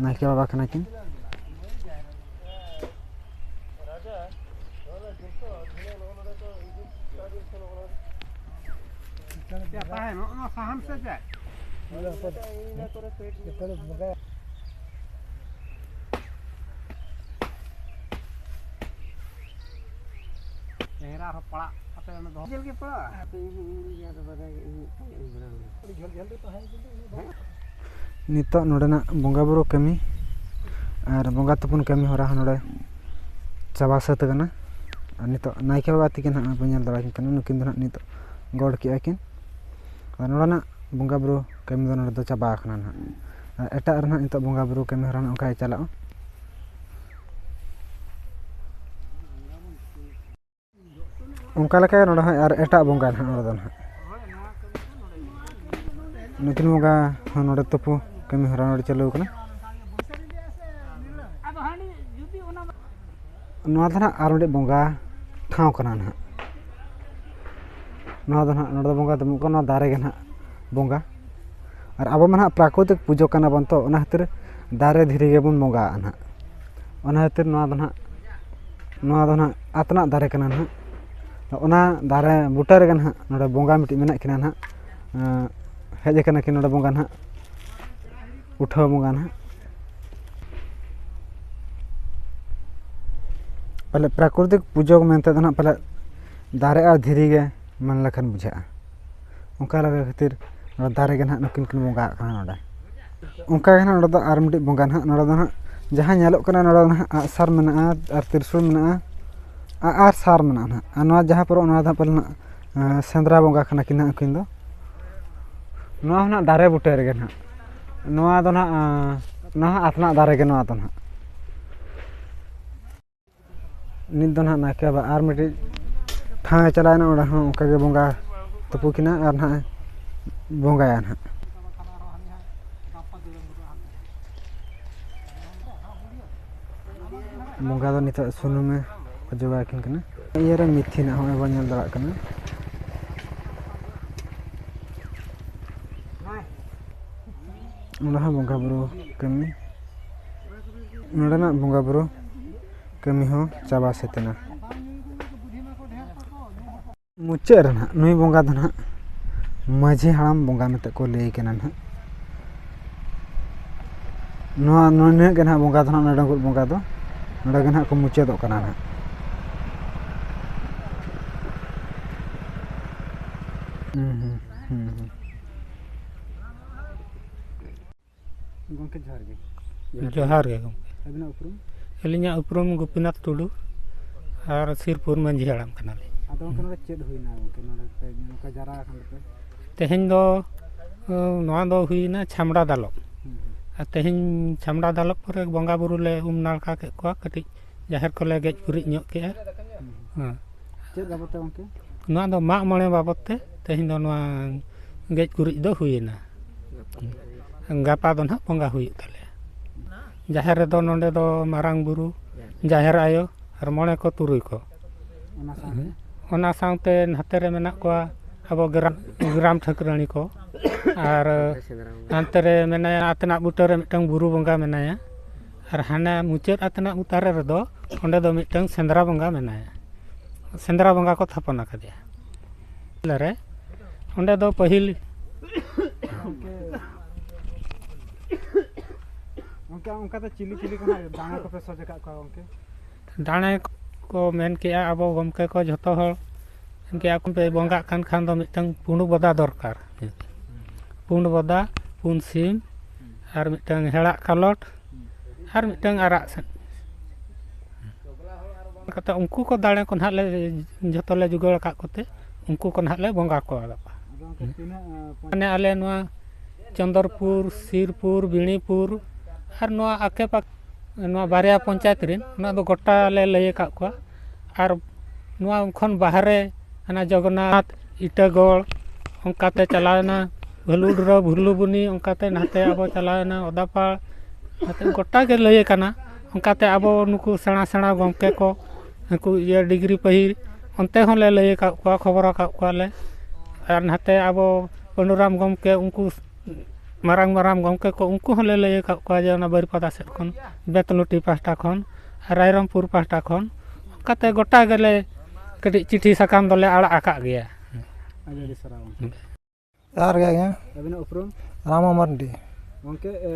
ᱱᱟᱭᱠᱮ ᱵᱟᱵᱟ ᱠᱟᱱᱟ ᱠᱤᱱ᱾ ᱪᱮᱦᱨᱟ ᱟᱨᱦᱚᱸ ᱯᱟᱲᱟᱜ ᱠᱟᱛᱮ ᱚᱱᱟ ᱫᱚᱦᱚ᱾ ᱡᱮᱞ ᱜᱮ ᱯᱟᱲᱟᱜᱼᱟ᱾ ᱦᱟᱯᱮ ᱤᱧ ᱦᱚᱸ ᱤᱧ ᱜᱮ ᱟᱫᱚ ᱵᱟᱰᱟᱭ ᱜᱮ ᱤᱧ ᱢᱤᱫᱴᱟᱝ ᱤᱧ ᱵᱮᱱᱟᱣ ᱞᱮᱫᱟ᱾ ᱟᱹᱰᱤ ᱡᱷᱟᱹᱞ ᱡᱷᱟᱹᱞ ᱨᱮ ᱛᱟᱦᱮᱸ ᱠᱤᱱᱛᱩ ᱤᱧ ᱦᱚᱸ ᱵᱟᱝ᱾ ᱱᱤᱛᱚᱜ ᱱᱚᱰᱮᱱᱟᱜ ᱵᱚᱸᱜᱟ ᱵᱩᱨᱩ ᱠᱟᱹᱢᱤ ᱟᱨ ᱵᱚᱸᱜᱟ ᱛᱩᱯᱩᱱ ᱠᱟᱹᱢᱤ ᱦᱚᱨᱟ ᱦᱚᱸ ᱱᱚᱰᱮ ᱪᱟᱵᱟ ᱥᱟᱹᱛ ᱟᱠᱟᱱᱟ᱾ ᱟᱨ ᱱᱤᱛᱚᱜ ᱱᱟᱭᱠᱮ ᱵᱟᱵᱟ ᱛᱤᱠᱤᱱ ᱦᱟᱸᱜ ᱵᱚᱱ ᱧᱮᱞ ᱫᱟᱲᱮᱭᱟᱠᱤᱱ ᱠᱟᱱᱟ, ᱱᱩᱠᱤᱱ ᱫᱚ ᱦᱟᱸᱜ ᱱᱤᱛᱚᱜ ᱜᱚᱰ ᱠᱮᱜᱼᱟ ᱠᱤᱱ᱾ ᱟᱨ ᱱᱚᱰᱮᱱᱟᱜ ᱵᱚᱸᱜᱟ ᱵᱩᱨᱩ ᱠᱟᱹᱢᱤ ᱫᱚ ᱱᱚᱰᱮ ᱫᱚ ᱪᱟᱵᱟ ᱟᱠᱟᱱᱟ ᱱᱟᱦᱟᱜ᱾ ᱟᱨ ᱮᱴᱟᱜ ᱨᱮ ᱱᱟᱦᱟᱜ ᱱᱤᱛᱚᱜ ᱵᱚᱸᱜᱟ ᱵᱩᱨᱩ ᱠᱟᱹᱢᱤ ᱦᱚᱨᱟ ᱱᱟᱦᱟᱜ ᱚᱱᱠᱟ ᱜᱮ ᱪᱟᱞᱟᱜᱼᱟ᱾ ᱚᱱᱠᱟ ᱞᱮᱠᱟ ᱱᱚᱰᱮ ᱦᱚᱸ ᱟᱨ ᱮᱴᱟᱜ ᱵᱚᱸᱜᱟ ᱱᱟᱦᱟᱜ ᱱᱚᱰᱮ ᱫᱚ ᱱᱟᱦᱟᱜ᱾ ᱱᱩᱠᱤᱱ ᱵᱚᱸᱜᱟ ᱦᱚᱸ ᱱᱚᱰᱮ ᱛᱩᱯᱩ ᱠᱟᱹᱢᱤ ᱦᱚᱨᱟ ᱱᱚᱰᱮ ᱪᱟᱹᱞᱩ ᱟᱠᱟᱱᱟ᱾ ᱱᱚᱣᱟ ᱫᱚ ᱱᱟᱦᱟᱜ ᱟᱨ ᱢᱤᱫᱴᱤᱡ ᱵᱚᱸᱜᱟ ᱴᱷᱟᱶ ᱠᱟᱱᱟ ᱱᱟᱦᱟᱜ᱾ ᱱᱚᱣᱟ ᱫᱚ ᱱᱟᱦᱟᱜ ᱱᱚᱰᱮ ᱫᱚ ᱵᱚᱸᱜᱟ ᱫᱚ ᱵᱟᱹᱱᱩᱜ ᱠᱚᱣᱟ, ᱱᱚᱣᱟ ᱫᱟᱨᱮ ᱜᱮ ᱱᱟᱦᱟᱜ ᱵᱚᱸᱜᱟ᱾ ᱟᱨ ᱟᱵᱚ ᱢᱟ ᱱᱟᱦᱟᱜ ᱯᱨᱟᱠᱨᱤᱛᱤᱠ ᱯᱩᱡᱟᱹ ᱠᱟᱱᱟ ᱵᱚᱱ ᱛᱚ, ᱚᱱᱟ ᱠᱷᱟᱹᱛᱤᱨ ᱫᱟᱨᱮ ᱫᱷᱤᱨᱤ ᱜᱮᱵᱚᱱ ᱵᱚᱸᱜᱟᱜᱼᱟ ᱱᱟᱦᱟᱜ᱾ ᱚᱱᱟ ᱠᱷᱟᱹᱛᱤᱨ ᱱᱚᱣᱟ ᱫᱚ ᱱᱟᱦᱟᱜ, ᱱᱚᱣᱟ ᱫᱚ ᱱᱟᱦᱟᱜ ᱟᱛᱱᱟᱜ ᱫᱟᱨᱮ ᱠᱟᱱᱟ ᱱᱟᱦᱟᱜ᱾ ᱚᱱᱟ ᱫᱟᱨᱮ ᱵᱩᱴᱟᱹ ᱨᱮᱜᱮ ᱱᱟᱦᱟᱜ ᱱᱚᱰᱮ ᱵᱚᱸᱜᱟ ᱢᱤᱫᱴᱤᱡ ᱢᱮᱱᱟᱜ ᱠᱤᱱᱟ ᱱᱟᱦᱟᱜ, ᱮᱸ, ᱦᱮᱡ ᱟᱠᱟᱱᱟ ᱠᱤᱱ ᱱᱚᱰᱮ ᱵᱚᱸᱜᱟ ᱱᱟᱦᱟᱜ, ᱩᱴᱷᱟᱹᱣ ᱵᱚᱸᱜᱟ ᱱᱟᱦᱟᱜ᱾ ᱯᱟᱞᱮ ᱯᱨᱟᱠᱨᱤᱛᱤᱠ ᱯᱩᱡᱟᱹ ᱢᱮᱱᱛᱮ ᱫᱚ ᱱᱟᱦᱟᱜ ᱯᱟᱞᱮ ᱫᱟᱨᱮ ᱟᱨ ᱫᱷᱤᱨᱤ ᱜᱮ ᱢᱮᱱ ᱞᱮᱠᱷᱟᱱ ᱵᱩᱡᱷᱟᱹᱜᱼᱟ᱾ ᱚᱱᱠᱟ ᱞᱮᱠᱟ ᱠᱷᱟᱹᱛᱤᱨ ᱱᱚᱰᱮ ᱫᱟᱨᱮ ᱜᱮ ᱱᱟᱦᱟᱜ ᱱᱩᱠᱤᱱ ᱠᱤᱱ ᱵᱚᱸᱜᱟᱜ ᱠᱟᱱᱟ ᱱᱚᱰᱮ᱾ ᱚᱱᱠᱟ ᱜᱮ ᱱᱟᱦᱟᱜ ᱱᱚᱰᱮ ᱫᱚ ᱟᱨ ᱢᱤᱫᱴᱤᱡ ᱵᱚᱸᱜᱟ ᱱᱟᱦᱟᱜ, ᱱᱚᱰᱮ ᱫᱚ ᱱᱟᱦᱟᱜ ᱡᱟᱦᱟᱸ ᱧᱮᱞᱚᱜ ᱠᱟᱱᱟ, ᱱᱚᱰᱮ ᱫᱚ ᱱᱟᱦᱟᱜ ᱟᱜᱼᱥᱟᱨ ᱢᱮᱱᱟᱜᱼᱟ ᱟᱨ ᱛᱤᱨᱥᱩᱞ ᱢᱮᱱᱟᱜᱼᱟ, ᱟᱜᱼᱟᱨ ᱥᱟᱨ ᱢᱮᱱᱟᱜᱼᱟ ᱱᱟᱦᱟᱜ᱾ ᱟᱨ ᱱᱚᱣᱟ ᱡᱟᱦᱟᱸ ᱯᱚᱨᱚᱵᱽ, ᱱᱚᱣᱟ ᱫᱚ ᱦᱟᱸᱜ ᱯᱟᱞᱮ ᱱᱟᱦᱟᱜ, ᱮᱸ, ᱥᱮᱸᱫᱽᱨᱟ ᱵᱚᱸᱜᱟ ᱠᱟᱱᱟ ᱠᱤᱱ ᱱᱟᱦᱟᱜ ᱩᱱᱠᱤᱱ ᱫᱚ᱾ ᱱᱚᱣᱟ ᱦᱚᱸ ᱱᱟᱦᱟᱜ ᱫᱟᱨᱮ ᱵᱩᱴᱟᱹ ᱨᱮᱜᱮ ᱱᱟᱦᱟᱜ᱾ ᱱᱚᱣᱟ ᱫᱚ ᱱᱟᱦᱟᱜ, ᱟᱸ, ᱱᱚᱣᱟ ᱦᱚᱸ ᱟᱛᱱᱟᱜ ᱫᱟᱨᱮ ᱜᱮ ᱱᱚᱣᱟ ᱫᱚ ᱱᱟᱦᱟᱜ᱾ ᱱᱤᱛ ᱫᱚ ᱱᱟᱦᱟᱜ ᱱᱟᱭᱠᱮ ᱵᱟᱵᱟ ᱟᱨ ᱢᱤᱫᱴᱤᱡ ᱴᱷᱟᱶ ᱮ ᱪᱟᱞᱟᱣᱮᱱᱟ, ᱚᱸᱰᱮ ᱦᱚᱸ ᱚᱱᱠᱟ ᱜᱮ ᱵᱚᱸᱜᱟ ᱛᱩᱯᱩ ᱠᱤᱱᱟ ᱟᱨ ᱱᱟᱦᱟᱜ ᱮ ᱵᱚᱸᱜᱟᱭᱟ ᱱᱟᱦᱟᱜ᱾ ᱵᱚᱸᱜᱟ ᱫᱚ ᱱᱤᱛᱚᱜ ᱥᱩᱱᱩᱢᱮ ᱚᱡᱚᱜᱟᱭ ᱠᱟᱱ ᱠᱟᱱᱟ᱾ ᱤᱭᱟᱹᱨᱮ ᱢᱤᱛᱷᱤ ᱱᱟᱜ ᱦᱚᱸᱜᱼᱚᱭ ᱵᱚᱱ ᱧᱮᱞ ᱫᱟᱲᱮᱭᱟᱜ ᱠᱟᱱᱟ᱾ ᱚᱸᱰᱮ ᱦᱚᱸ ᱵᱚᱸᱜᱟ ᱵᱩᱨᱩ ᱠᱟᱹᱢᱤ, ᱱᱚᱰᱮᱱᱟᱜ ᱵᱚᱸᱜᱟ ᱵᱩᱨᱩ ᱠᱟᱹᱢᱤ ᱦᱚᱸ ᱪᱟᱵᱟ ᱥᱟᱹᱛ ᱮᱱᱟ᱾ ᱢᱩᱪᱟᱹᱫ ᱨᱮ ᱱᱟᱦᱟᱜ ᱱᱩᱭ ᱵᱚᱸᱜᱟ ᱫᱚ ᱱᱟᱦᱟᱜ ᱢᱟᱹᱡᱷᱤ ᱦᱟᱲᱟᱢ ᱵᱚᱸᱜᱟ ᱢᱮᱱᱛᱮ ᱠᱚ ᱞᱟᱹᱭ ᱠᱟᱱᱟ ᱱᱟᱦᱟᱜ᱾ ᱱᱚᱣᱟ, ᱱᱩᱱᱟᱹᱜ ᱜᱮ ᱱᱟᱦᱟᱜ ᱵᱚᱸᱜᱟ ᱫᱚ ᱱᱟᱦᱟᱜ, ᱱᱚᱰᱮ ᱠᱚ ᱵᱚᱸᱜᱟ ᱫᱚ ᱱᱚᱰᱮ ᱜᱮ ᱱᱟᱦᱟᱜ ᱠᱚ ᱢᱩᱪᱟᱹᱫᱚᱜ ᱠᱟᱱᱟ ᱱᱟᱦᱟᱜ᱾ ᱦᱩᱸ, ᱦᱩᱸ, ᱦᱩᱸ, ᱦᱩᱸ᱾ ᱜᱚᱢᱠᱮ ᱡᱚᱦᱟᱨ ᱜᱮ᱾ ᱡᱚᱦᱟᱨ ᱜᱮ ᱜᱚᱢᱠᱮ᱾ ᱟᱹᱵᱤᱱᱟᱜ ᱩᱯᱨᱩᱢ? ᱟᱹᱞᱤᱧᱟᱜ ᱩᱯᱨᱩᱢ ᱜᱳᱯᱤᱱᱟᱛᱷ ᱴᱩᱰᱩ ᱟᱨ ᱥᱤᱨᱯᱩᱨ ᱢᱟᱹᱡᱷᱤ ᱦᱟᱲᱟᱢ ᱠᱟᱱᱟᱞᱤᱧ᱾ ᱟᱫᱚ ᱜᱚᱢᱠᱮ, ᱱᱚᱰᱮ ᱪᱮᱫ ᱦᱩᱭᱱᱟ ᱜᱚᱢᱠᱮ? ᱱᱚᱰᱮ ᱯᱮ ᱱᱚᱝᱠᱟ ᱡᱟᱣᱨᱟ ᱟᱠᱟᱱ ᱫᱚᱯᱮ? ᱛᱮᱦᱮᱧ ᱫᱚ, ᱱᱚᱣᱟ ᱫᱚ ᱦᱩᱭᱱᱟ ᱪᱷᱟᱢᱰᱟ ᱫᱟᱞᱚᱵ᱾ ᱦᱩᱸ, ᱦᱩᱸ᱾ ᱟᱨ ᱛᱮᱦᱮᱧ ᱪᱷᱟᱢᱰᱟ ᱫᱟᱞᱚᱵ ᱯᱚᱨᱮ ᱵᱚᱸᱜᱟ ᱵᱩᱨᱩ ᱞᱮ ᱩᱢ ᱱᱟᱲᱠᱟ ᱠᱮᱫ ᱠᱚᱣᱟ, ᱠᱟᱹᱴᱤᱡ ᱡᱟᱦᱮᱨ ᱠᱚᱞᱮ ᱜᱮᱡ ᱜᱩᱨᱤᱡ ᱧᱚᱜ ᱠᱮᱜᱼᱟ᱾ ᱦᱩᱸ, ᱦᱩᱸ᱾ ᱦᱮᱸ᱾ ᱪᱮᱫ ᱵᱟᱵᱚᱫ ᱛᱮ ᱜᱚᱢᱠᱮ? ᱱᱚᱣᱟ ᱫᱚ ᱢᱟᱜ ᱢᱚᱬᱮ ᱵᱟᱵᱚᱫ ᱛᱮ ᱛᱮᱦᱮᱧ ᱫᱚ ᱱᱚᱣᱟ ᱜᱮᱡ ᱜᱩᱨᱤᱡ ᱫᱚ ᱦᱩᱭᱮᱱᱟ᱾ ᱜᱟᱯᱟ ᱫᱚ ᱱᱟᱦᱟᱜ ᱵᱚᱸᱜᱟ ᱦᱩᱭᱩᱜ ᱛᱟᱞᱮᱭᱟ᱾ ᱡᱟᱦᱮᱨ ᱨᱮᱫᱚ ᱱᱚᱰᱮ ᱫᱚ ᱢᱟᱨᱟᱝ ᱵᱩᱨᱩ, ᱡᱟᱦᱮᱨ ᱟᱭᱳ ᱟᱨ ᱢᱚᱬᱮ ᱠᱚ ᱛᱩᱨᱩᱭ ᱠᱚ᱾ ᱚᱱᱟ ᱥᱟᱶᱛᱮ? ᱚᱱᱟ ᱥᱟᱶᱛᱮ ᱱᱟᱛᱮ ᱨᱮ ᱢᱮᱱᱟᱜ ᱠᱚᱣᱟ ᱟᱵᱚ ᱜᱨᱟᱢ, ᱜᱨᱟᱢ ᱴᱷᱟᱹᱠᱨᱟᱹᱱᱤ ᱠᱚ, ᱟᱨ ᱦᱟᱱᱛᱮ ᱨᱮ ᱢᱮᱱᱟᱭᱟ ᱟᱛᱮᱱᱟᱜ ᱵᱩᱴᱟᱹ ᱨᱮ ᱢᱤᱫᱴᱟᱝ ᱵᱩᱨᱩ ᱵᱚᱸᱜᱟ ᱢᱮᱱᱟᱭᱟ, ᱟᱨ ᱦᱟᱱᱟ ᱢᱩᱪᱟᱹᱫ ᱟᱛᱮᱱᱟᱜ ᱵᱩᱴᱟᱹ ᱨᱮᱫᱚ ᱚᱸᱰᱮ ᱫᱚ ᱢᱤᱫᱴᱟᱝ ᱥᱮᱸᱫᱽᱨᱟ ᱵᱚᱸᱜᱟ ᱢᱮᱱᱟᱭᱟ᱾ ᱥᱮᱸᱫᱽᱨᱟ ᱵᱚᱸᱜᱟ ᱠᱚ ᱛᱷᱟᱯᱚᱱ ᱟᱠᱟᱫᱮᱭᱟ᱾ ᱨᱮ ᱚᱸᱰᱮ ᱫᱚ ᱯᱟᱹᱦᱤᱞ ᱜᱚᱢᱠᱮ, ᱚᱱᱠᱟ ᱫᱚ ᱪᱤᱞᱤ ᱪᱤᱞᱤ ᱠᱚ ᱱᱟᱜ ᱫᱟᱲᱮ ᱠᱚᱯᱮ ᱥᱚᱡᱷᱮ ᱠᱟᱜ ᱠᱚᱣᱟ ᱜᱚᱢᱠᱮ? ᱫᱟᱲᱮ ᱠᱚ ᱢᱮᱱ ᱠᱮᱜᱼᱟ, ᱟᱵᱚ ᱜᱚᱢᱠᱮ ᱠᱚ ᱡᱷᱚᱛᱚ ᱦᱚᱲ ᱢᱮᱱ ᱠᱮᱜᱼᱟ, ᱠᱚ ᱯᱮ ᱵᱚᱸᱜᱟᱜ ᱠᱟᱱ ᱠᱷᱟᱱ ᱫᱚ ᱢᱤᱫᱴᱟᱝ ᱯᱩᱸᱰ ᱵᱚᱫᱟ ᱫᱚᱨᱠᱟᱨ᱾ ᱯᱩᱸᱰ ᱵᱚᱫᱟ, ᱯᱩᱸᱰ ᱥᱤᱢ, ᱟᱨ ᱢᱤᱫᱴᱟᱝ ᱦᱮᱲᱟᱜ ᱠᱟᱞᱚᱴ, ᱟᱨ ᱢᱤᱫᱴᱟᱝ ᱟᱨᱟᱜ ᱥᱤᱢ᱾ ᱠᱟᱛᱮ ᱩᱱᱠᱩ ᱠᱚ ᱫᱟᱲᱮ ᱠᱚ ᱱᱟᱦᱟᱜ ᱞᱮ ᱡᱷᱚᱛᱚ ᱞᱮ ᱡᱚᱜᱟᱲ ᱟᱠᱟᱫ ᱠᱚᱛᱮ ᱩᱱᱠᱩ ᱠᱚ ᱱᱟᱦᱟᱜ ᱞᱮ ᱵᱚᱸᱜᱟ ᱠᱚᱣᱟ ᱜᱟᱯᱟ᱾ ᱢᱟᱱᱮ ᱟᱞᱮ ᱱᱚᱣᱟ ᱪᱚᱱᱫᱚᱨᱯᱩᱨ, ᱥᱤᱨᱯᱩᱨ, ᱵᱤᱬᱤᱯᱩᱨ ᱟᱨ ᱱᱚᱣᱟ ᱟᱠᱮ ᱯᱟᱠ-, ᱱᱚᱣᱟ ᱵᱟᱨᱭᱟ ᱯᱚᱧᱪᱟᱭᱮᱛ ᱨᱮᱱ ᱚᱱᱟ ᱫᱚ ᱜᱚᱴᱟ ᱞᱮ ᱞᱟᱹᱭ ᱟᱠᱟᱫ ᱠᱚᱣᱟ᱾ ᱟᱨ ᱱᱚᱣᱟ ᱠᱷᱚᱱ ᱵᱟᱦᱨᱮ ᱦᱟᱱᱟ ᱡᱚᱜᱚᱱᱱᱟᱛᱷ, ᱤᱴᱟᱹᱜᱚᱲ, ᱚᱱᱠᱟᱛᱮ ᱪᱟᱞᱟᱣᱮᱱᱟ ᱵᱷᱟᱹᱞᱩᱰᱨᱟᱹ, ᱵᱷᱩᱞᱩᱵᱩᱱᱤ, ᱚᱱᱠᱟᱛᱮ ᱱᱟᱛᱮ ᱟᱵᱚ ᱪᱟᱞᱟᱣᱮᱱᱟ ᱚᱫᱟᱯᱟᱲ, ᱱᱟᱛᱮ ᱜᱚᱴᱟ ᱜᱮ ᱞᱟᱹᱭ ᱟᱠᱟᱱᱟ᱾ ᱚᱱᱠᱟᱛᱮ ᱟᱵᱚ ᱱᱩᱠᱩ ᱥᱮᱬᱟ ᱥᱮᱬᱟ ᱜᱚᱢᱠᱮ ᱠᱚ, ᱱᱩᱠᱩ ᱤᱭᱟᱹ ᱰᱤᱜᱽᱨᱤ ᱯᱟᱹᱦᱤᱞ, ᱚᱱᱛᱮ ᱦᱚᱸᱞᱮ ᱞᱟᱹᱭ ᱟᱠᱟᱫ ᱠᱚᱣᱟ, ᱠᱷᱚᱵᱚᱨ ᱟᱠᱟᱫ ᱠᱚᱣᱟᱞᱮ᱾ ᱟᱨ ᱱᱟᱛᱮ ᱟᱵᱚ ᱯᱟᱹᱱᱩᱨᱟᱢ ᱜᱚᱢᱠᱮ, ᱩᱱᱠᱩ ᱢᱟᱨᱟᱝ ᱢᱟᱨᱟᱝ ᱜᱚᱢᱠᱮ ᱠᱚ, ᱩᱱᱠᱩ ᱦᱚᱸᱞᱮ ᱞᱟᱹᱭ ᱟᱠᱟᱫ ᱠᱚᱣᱟ ᱡᱮ ᱚᱱᱟ ᱵᱟᱹᱨᱤᱯᱟᱫᱟ ᱥᱮᱫ ᱠᱷᱚᱱ, ᱵᱮᱛᱱᱚᱴᱤ ᱯᱟᱦᱴᱟ ᱠᱷᱚᱱ, ᱨᱟᱭᱨᱚᱝᱯᱩᱨ ᱯᱟᱦᱴᱟ ᱠᱷᱚᱱ, ᱚᱱᱠᱟᱛᱮ ᱜᱚᱴᱟ ᱜᱮᱞᱮ ᱠᱟᱹᱴᱤᱡ ᱪᱤᱴᱷᱤ ᱥᱟᱠᱟᱢ ᱫᱚᱞᱮ ᱟᱲᱟᱜ ᱟᱠᱟᱫ ᱜᱮᱭᱟ᱾ ᱟᱹᱰᱤ ᱟᱹᱰᱤ ᱥᱟᱨᱦᱟᱣ ᱜᱚᱢᱠᱮ᱾ ᱡᱚᱦᱟᱨ ᱜᱮ ᱜᱚᱢᱠᱮ᱾ ᱟᱹᱵᱤᱱᱟᱜ ᱩᱯᱨᱩᱢ? ᱨᱟᱢᱟ ᱢᱟᱨᱰᱤ᱾ ᱜᱚᱢᱠᱮ, ᱮ,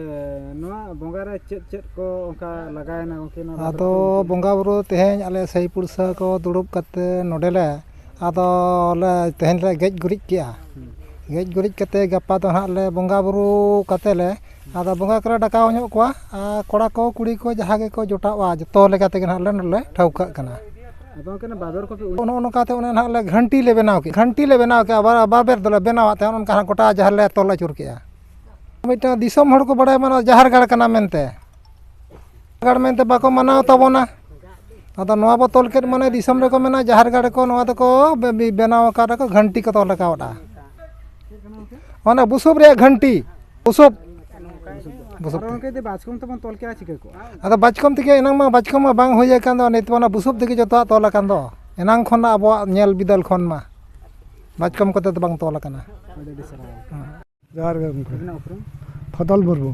ᱱᱚᱣᱟ ᱵᱚᱸᱜᱟ ᱨᱮ ᱪᱮᱫ ᱪᱮᱫ ᱠᱚ ᱚᱱᱠᱟ ᱞᱟᱜᱟᱣᱮᱱᱟ ᱜᱚᱢᱠᱮ? ᱱᱚᱣᱟ ᱟᱫᱚ ᱵᱟᱵᱚᱫ ᱛᱮ ᱵᱚᱸᱜᱟ ᱵᱩᱨᱩ ᱛᱮᱦᱮᱧ ᱟᱞᱮ ᱥᱟᱹᱭ ᱯᱩᱲᱥᱟᱹ ᱠᱚ ᱫᱩᱲᱩᱵ ᱠᱟᱛᱮ ᱱᱚᱰᱮ ᱞᱮ, ᱟᱫᱚ ᱞᱮ ᱛᱮᱦᱮᱧ ᱞᱮ ᱜᱮᱡ ᱜᱩᱨᱤᱡ ᱠᱮᱜᱼᱟ᱾ ᱦᱩᱸ᱾ ᱜᱮᱡ ᱜᱩᱨᱤᱡ ᱠᱟᱛᱮ ᱜᱟᱯᱟ ᱫᱚ ᱦᱟᱸᱜ ᱞᱮ ᱵᱚᱸᱜᱟ ᱵᱩᱨᱩ ᱠᱟᱛᱮ ᱞᱮ, ᱟᱫᱚ ᱵᱚᱸᱜᱟ ᱠᱚᱞᱮ ᱰᱟᱠᱟᱣ ᱧᱚᱜ ᱠᱚᱣᱟ᱾ ᱟᱨ ᱠᱚᱲᱟ ᱠᱚ ᱠᱩᱲᱤ ᱠᱚ ᱡᱟᱦᱟᱸ ᱜᱮᱠᱚ ᱡᱚᱴᱟᱣᱚᱜᱼᱟ, ᱡᱚᱛᱚ ᱞᱮᱠᱟ ᱛᱮᱜᱮ ᱦᱟᱸᱜ ᱞᱮ ᱱᱚᱰᱮ ᱞᱮ ᱴᱷᱟᱹᱣᱠᱟᱹᱜ ᱠᱟᱱᱟ᱾ ᱟᱫᱚ ᱜᱚᱢᱠᱮ, ᱚᱱᱟ ᱵᱟᱵᱮᱨ ᱠᱚᱯᱮ ᱩᱧ- ᱱᱚᱜᱼᱚ ᱱᱚᱝᱠᱟ ᱛᱮ ᱚᱱᱮ ᱱᱟᱦᱟᱜ ᱞᱮ ᱜᱷᱟᱱᱴᱤ ᱞᱮ ᱵᱮᱱᱟᱣ ᱠᱮᱫ, ᱜᱷᱟᱱᱴᱤ ᱞᱮ ᱵᱮᱱᱟᱣ ᱠᱮᱫᱼᱟ, ᱵᱟ-, ᱵᱟᱵᱮᱨ ᱫᱚᱞᱮ ᱵᱮᱱᱟᱣᱟᱫ ᱛᱟᱦᱮᱸᱫ, ᱚᱱᱠᱟ ᱦᱟᱸᱜ ᱜᱚᱴᱟ ᱡᱟᱦᱮᱨ ᱞᱮ ᱛᱚᱞ ᱟᱹᱪᱩᱨ ᱠᱮᱫᱼᱟ᱾ ᱢᱤᱫᱴᱟᱝ ᱫᱤᱥᱚᱢ ᱦᱚᱲ ᱠᱚ ᱵᱟᱲᱟᱭ ᱢᱟ ᱱᱚᱣᱟ ᱡᱟᱦᱮᱨ ᱜᱟᱲ ᱠᱟᱱᱟ ᱢᱮᱱᱛᱮ, ᱜᱟᱲ ᱢᱮᱱᱛᱮ ᱵᱟᱠᱚ ᱢᱟᱱᱟᱣ ᱛᱟᱵᱚᱱᱟ᱾ ᱟᱫᱚ ᱱᱚᱣᱟ ᱵᱚ ᱛᱚᱞ ᱠᱮᱫ ᱢᱟᱱᱮ ᱫᱤᱥᱚᱢ ᱨᱮᱠᱚ ᱢᱮᱱᱟ ᱡᱟᱦᱮᱨ ᱜᱟᱲ ᱠᱚ, ᱱᱚᱣᱟ ᱫᱚᱠᱚ ᱵᱮ-, ᱵᱮ-, ᱵᱮᱱᱟᱣ ᱟᱠᱟᱫ ᱟᱠᱚ, ᱜᱷᱟᱱᱴᱤ ᱠᱚ ᱛᱚᱞ ᱟᱠᱟᱣᱟᱫᱼᱟ᱾ ᱚᱱᱟ ᱵᱩᱥᱩᱵ ᱨᱮᱭᱟᱜ ᱜᱷᱟᱱᱴᱤ, ᱵᱩᱥᱩᱵ, ᱵᱩᱥᱩᱵ ᱟᱨ ᱛᱮ᱾ ᱜᱚᱢᱠᱮ, ᱡᱩᱫᱤ ᱵᱟᱪᱠᱚᱢ ᱛᱮᱵᱚᱱ ᱛᱚᱞ ᱠᱮᱭᱟ, ᱪᱤᱠᱟᱹ ᱠᱚᱜᱼᱟ? ᱟᱫᱚ ᱵᱟᱪᱠᱚᱢ ᱛᱮᱜᱮ ᱮᱱᱟᱝ ᱢᱟ ᱵᱟᱪᱠᱚᱢ ᱢᱟ ᱵᱟᱝ ᱦᱩᱭ ᱟᱠᱟᱱ ᱫᱚ, ᱱᱤᱛ ᱢᱟ ᱚᱱᱟ ᱵᱩᱥᱩᱵ ᱛᱮᱜᱮ ᱡᱚᱛᱚᱣᱟᱜ ᱛᱚᱞ ᱟᱠᱟᱱ ᱫᱚ᱾ ᱮᱱᱟᱝ ᱠᱷᱚᱱ ᱟᱵᱚᱣᱟᱜ ᱧᱮᱞ ᱵᱤᱫᱟᱹᱞ ᱠᱷᱚᱱ ᱢᱟ ᱵᱟᱪᱠᱚᱢ ᱠᱚᱛᱮ ᱫᱚ ᱵᱟᱝ ᱛᱚᱞ ᱟᱠᱟᱱᱟ᱾ ᱟᱹᱰᱤ ᱟᱹᱰᱤ ᱥᱟᱨᱦᱟᱣ᱾ ᱦᱮᱸ᱾ ᱡᱚᱦᱟᱨ ᱜᱮ ᱜᱚᱢᱠᱮ᱾ ᱟᱹᱵᱤᱱᱟᱜ ᱩᱯᱨᱩᱢ? ᱯᱷᱚᱫᱚᱞ ᱢᱩᱨᱢᱩ᱾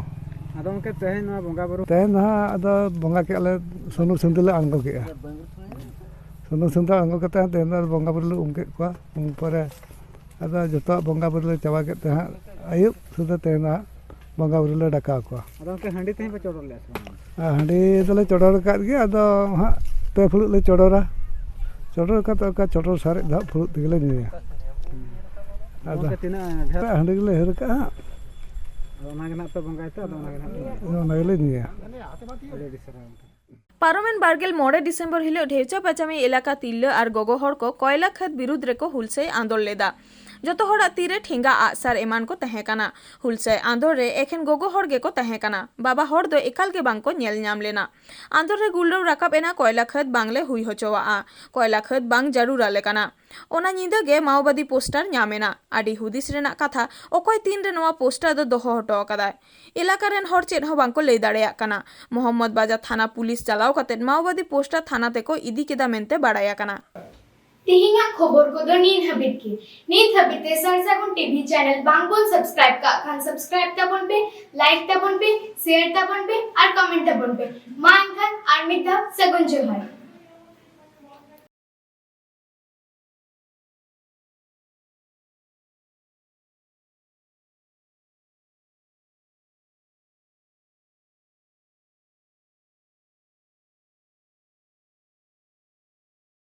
ᱟᱫᱚ ᱜᱚᱢᱠᱮ, ᱛᱮᱦᱮᱧ ᱱᱚᱣᱟ ᱵᱚᱸᱜᱟ ᱵᱩᱨᱩ? ᱛᱮᱦᱮᱧ ᱫᱚ ᱦᱟᱸᱜ ᱟᱫᱚ ᱵᱚᱸᱜᱟ ᱠᱮᱜᱼᱟ ᱞᱮ, ᱥᱩᱱᱩᱢ ᱥᱤᱸᱫᱩᱨ ᱞᱮ ᱟᱬᱜᱚ ᱠᱮᱜᱼᱟ᱾ ᱥᱩᱱᱩᱢ ᱥᱤᱸᱫᱩᱨ ᱟᱬᱜᱚ ᱠᱟᱛᱮ ᱦᱟᱸᱜ ᱛᱮᱦᱮᱧ ᱫᱚ ᱵᱚᱸᱜᱟ ᱵᱩᱨᱩ ᱞᱮ ᱩᱢ ᱠᱮᱫ ᱠᱚᱣᱟ᱾ ᱩᱢ ᱯᱚᱨᱮ ᱟᱫᱚ ᱡᱚᱛᱚᱣᱟᱜ ᱵᱚᱸᱜᱟ ᱵᱩᱨᱩ ᱞᱮ ᱪᱟᱵᱟ ᱠᱮᱫ ᱛᱮ ᱦᱟᱸᱜ ᱟᱹᱭᱩᱵ ᱥᱩᱫᱷᱟᱹ ᱛᱮᱦᱮᱧ ᱫᱚ ᱦᱟᱸᱜ ᱵᱚᱸᱜᱟ ᱵᱩᱨᱩ ᱞᱮ ᱰᱟᱠᱟᱣ ᱠᱚᱣᱟ᱾ ᱟᱫᱚ ᱜᱚᱢᱠᱮ, ᱦᱟᱺᱰᱤ ᱛᱮᱦᱮᱧ ᱯᱮ ᱪᱚᱰᱚᱨ ᱞᱮᱫᱼᱟ ᱥᱮ ᱵᱟᱝ? ᱟᱨ ᱦᱟᱺᱰᱤ ᱫᱚᱞᱮ ᱪᱚᱰᱚᱨ ᱟᱠᱟᱫ ᱜᱮᱭᱟ, ᱟᱫᱚ ᱦᱟᱸᱜ ᱯᱮ ᱯᱷᱩᱲᱩᱜ ᱞᱮ ᱪᱚᱰᱚᱨᱟ᱾ ᱪᱚᱰᱚᱨ ᱠᱟᱛᱮ ᱚᱠᱟ ᱪᱚᱰᱚᱨ ᱥᱟᱨᱮᱡ ᱫᱚ ᱦᱟᱸᱜ ᱯᱷᱩᱲᱩᱜ ᱛᱮᱜᱮ ᱞᱮ ᱧᱩᱭᱟ᱾ ᱦᱩᱸ᱾ ᱟᱫᱚ ᱜᱚᱢᱠᱮ, ᱛᱤᱱᱟᱹᱜ ᱰᱷᱮᱨ? ᱦᱟᱺᱰᱤ ᱜᱮᱞᱮ ᱦᱟᱹᱨ ᱠᱟᱜᱼᱟ ᱦᱟᱸᱜ᱾ ᱟᱫᱚ ᱚᱱᱟ ᱜᱮ ᱱᱟᱜ ᱯᱮ ᱵᱚᱸᱜᱟᱭ ᱛᱮ, ᱟᱫᱚ ᱚᱱᱟ ᱜᱮ ᱱᱟᱜ ᱯᱮ ᱧᱩᱭᱟ᱾ ᱚᱱᱟ ᱜᱮᱞᱮ ᱧᱩᱭᱟ᱾ ᱟᱹᱰᱤ ᱟᱹᱰᱤ ᱥᱟᱨᱦᱟᱣ ᱜᱚᱢᱠᱮ᱾ ᱯᱟᱨᱚᱢᱮᱱ ᱵᱟᱨᱜᱮᱞ ᱢᱚᱬᱮ ᱰᱤᱥᱮᱢᱵᱚᱨ ᱦᱤᱞᱚᱜ ᱰᱷᱮᱣᱪᱟ ᱯᱟᱪᱟᱢᱤ ᱮᱞᱟᱠᱟ ᱛᱤᱨᱞᱟᱹ ᱟᱨ ᱜᱚᱜᱚ ᱦᱚᱲ ᱠᱚ ᱠᱚᱭᱞᱟ ᱠᱷᱟᱹᱫᱽ ᱵᱤᱨᱩᱫᱽ ᱨᱮᱠᱚ ᱦᱩᱞᱥᱟᱹᱭ ᱟᱸᱫᱳᱲ ᱞᱮᱫᱟ᱾ ᱡᱚᱛᱚ ᱦᱚᱲᱟᱜ ᱛᱤᱨᱮ ᱴᱷᱮᱸᱜᱟ, ᱟᱜᱼᱥᱟᱨ ᱮᱢᱟᱱ ᱠᱚ ᱛᱟᱦᱮᱸ ᱠᱟᱱᱟ᱾ ᱦᱩᱞᱥᱟᱹᱭ ᱟᱸᱫᱳᱲ ᱨᱮ ᱮᱠᱷᱮᱱ ᱜᱚᱜᱚ ᱦᱚᱲ ᱜᱮᱠᱚ ᱛᱟᱦᱮᱸ ᱠᱟᱱᱟ᱾ ᱵᱟᱵᱟ ᱦᱚᱲ ᱫᱚ ᱮᱠᱟᱞ ᱜᱮ ᱵᱟᱝ ᱠᱚ ᱧᱮᱞ ᱧᱟᱢ ᱞᱮᱱᱟ᱾ ᱟᱸᱫᱳᱲ ᱨᱮ ᱜᱩᱞᱨᱟᱹᱣ ᱨᱟᱠᱟᱵ ᱮᱱᱟ ᱠᱚᱭᱞᱟ ᱠᱷᱟᱹᱫ ᱵᱟᱝᱞᱮ ᱦᱩᱭ ᱦᱚᱪᱚᱣᱟᱜᱼᱟ᱾ ᱠᱚᱭᱞᱟ ᱠᱷᱟᱹᱫ ᱵᱟᱝ ᱡᱟᱹᱨᱩᱲ ᱟᱞᱮ ᱠᱟᱱᱟ᱾ ᱚᱱᱟ ᱧᱤᱫᱟᱹ ᱜᱮ ᱢᱟᱣᱵᱟᱫᱤ ᱯᱳᱥᱴᱟᱨ ᱧᱟᱢ ᱮᱱᱟ᱾ ᱟᱹᱰᱤ ᱦᱩᱫᱤᱥ ᱨᱮᱱᱟᱜ ᱠᱟᱛᱷᱟ, ᱚᱠᱚᱭ ᱛᱤᱱ ᱨᱮ ᱱᱚᱣᱟ ᱯᱳᱥᱴᱟᱨ ᱫᱚ ᱫᱚᱦᱚ ᱦᱚᱴᱚ ᱟᱠᱟᱫᱟᱭ? ᱮᱞᱟᱠᱟ ᱨᱮᱱ ᱦᱚᱲ ᱪᱮᱫ ᱦᱚᱸ ᱵᱟᱝ ᱠᱚ ᱞᱟᱹᱭ ᱫᱟᱲᱮᱭᱟᱜ ᱠᱟᱱᱟ᱾ ᱢᱚᱦᱚᱢᱢᱚᱫ ᱵᱟᱡᱟᱨ ᱛᱷᱟᱱᱟ ᱯᱩᱞᱤᱥ ᱪᱟᱞᱟᱣ ᱠᱟᱛᱮ ᱢᱟᱣᱵᱟᱫᱤ ᱯᱳᱥᱴᱟᱨ ᱛᱷᱟᱱᱟ ᱛᱮᱠᱚ ᱤᱫᱤ ᱠᱮᱫᱟ ᱢᱮᱱᱛᱮ ᱵᱟᱲᱟᱭ ᱟᱠᱟᱱᱟ᱾ ᱛᱮᱦᱮᱧᱟᱜ ᱠᱷᱚᱵᱚᱨ ᱠᱚᱫᱚ ᱱᱤᱱ ᱦᱟᱹᱵᱤᱡ ᱜᱮ᱾ ᱱᱤᱛ ᱦᱟᱹᱵᱤᱡ ᱛᱮ ᱥᱟᱨ ᱥᱟᱹᱜᱩᱱ ᱴᱤᱵᱷᱤ ᱪᱮᱱᱮᱞ ᱵᱟᱝ ᱵᱚᱱ ᱥᱟᱵᱥᱠᱨᱟᱭᱤᱵ ᱠᱟᱜ ᱠᱷᱟᱱ ᱥᱟᱵᱥᱠᱨᱟᱭᱤᱵ ᱛᱟᱵᱚᱱ ᱯᱮ, ᱞᱟᱭᱤᱠ ᱛᱟᱵᱚᱱ ᱯᱮ, ᱥᱮᱭᱟᱨ ᱛᱟᱵᱚᱱ ᱯᱮ ᱟᱨ ᱠᱚᱢᱮᱱᱴ ᱛᱟᱵᱚᱱ ᱯᱮ᱾ ᱢᱟ ᱮᱱᱠᱷᱟᱱ ᱟᱨ ᱢᱤᱫ ᱫᱷᱟᱣ ᱥᱟᱹᱜᱩᱱ ᱡᱚᱦᱟᱨ᱾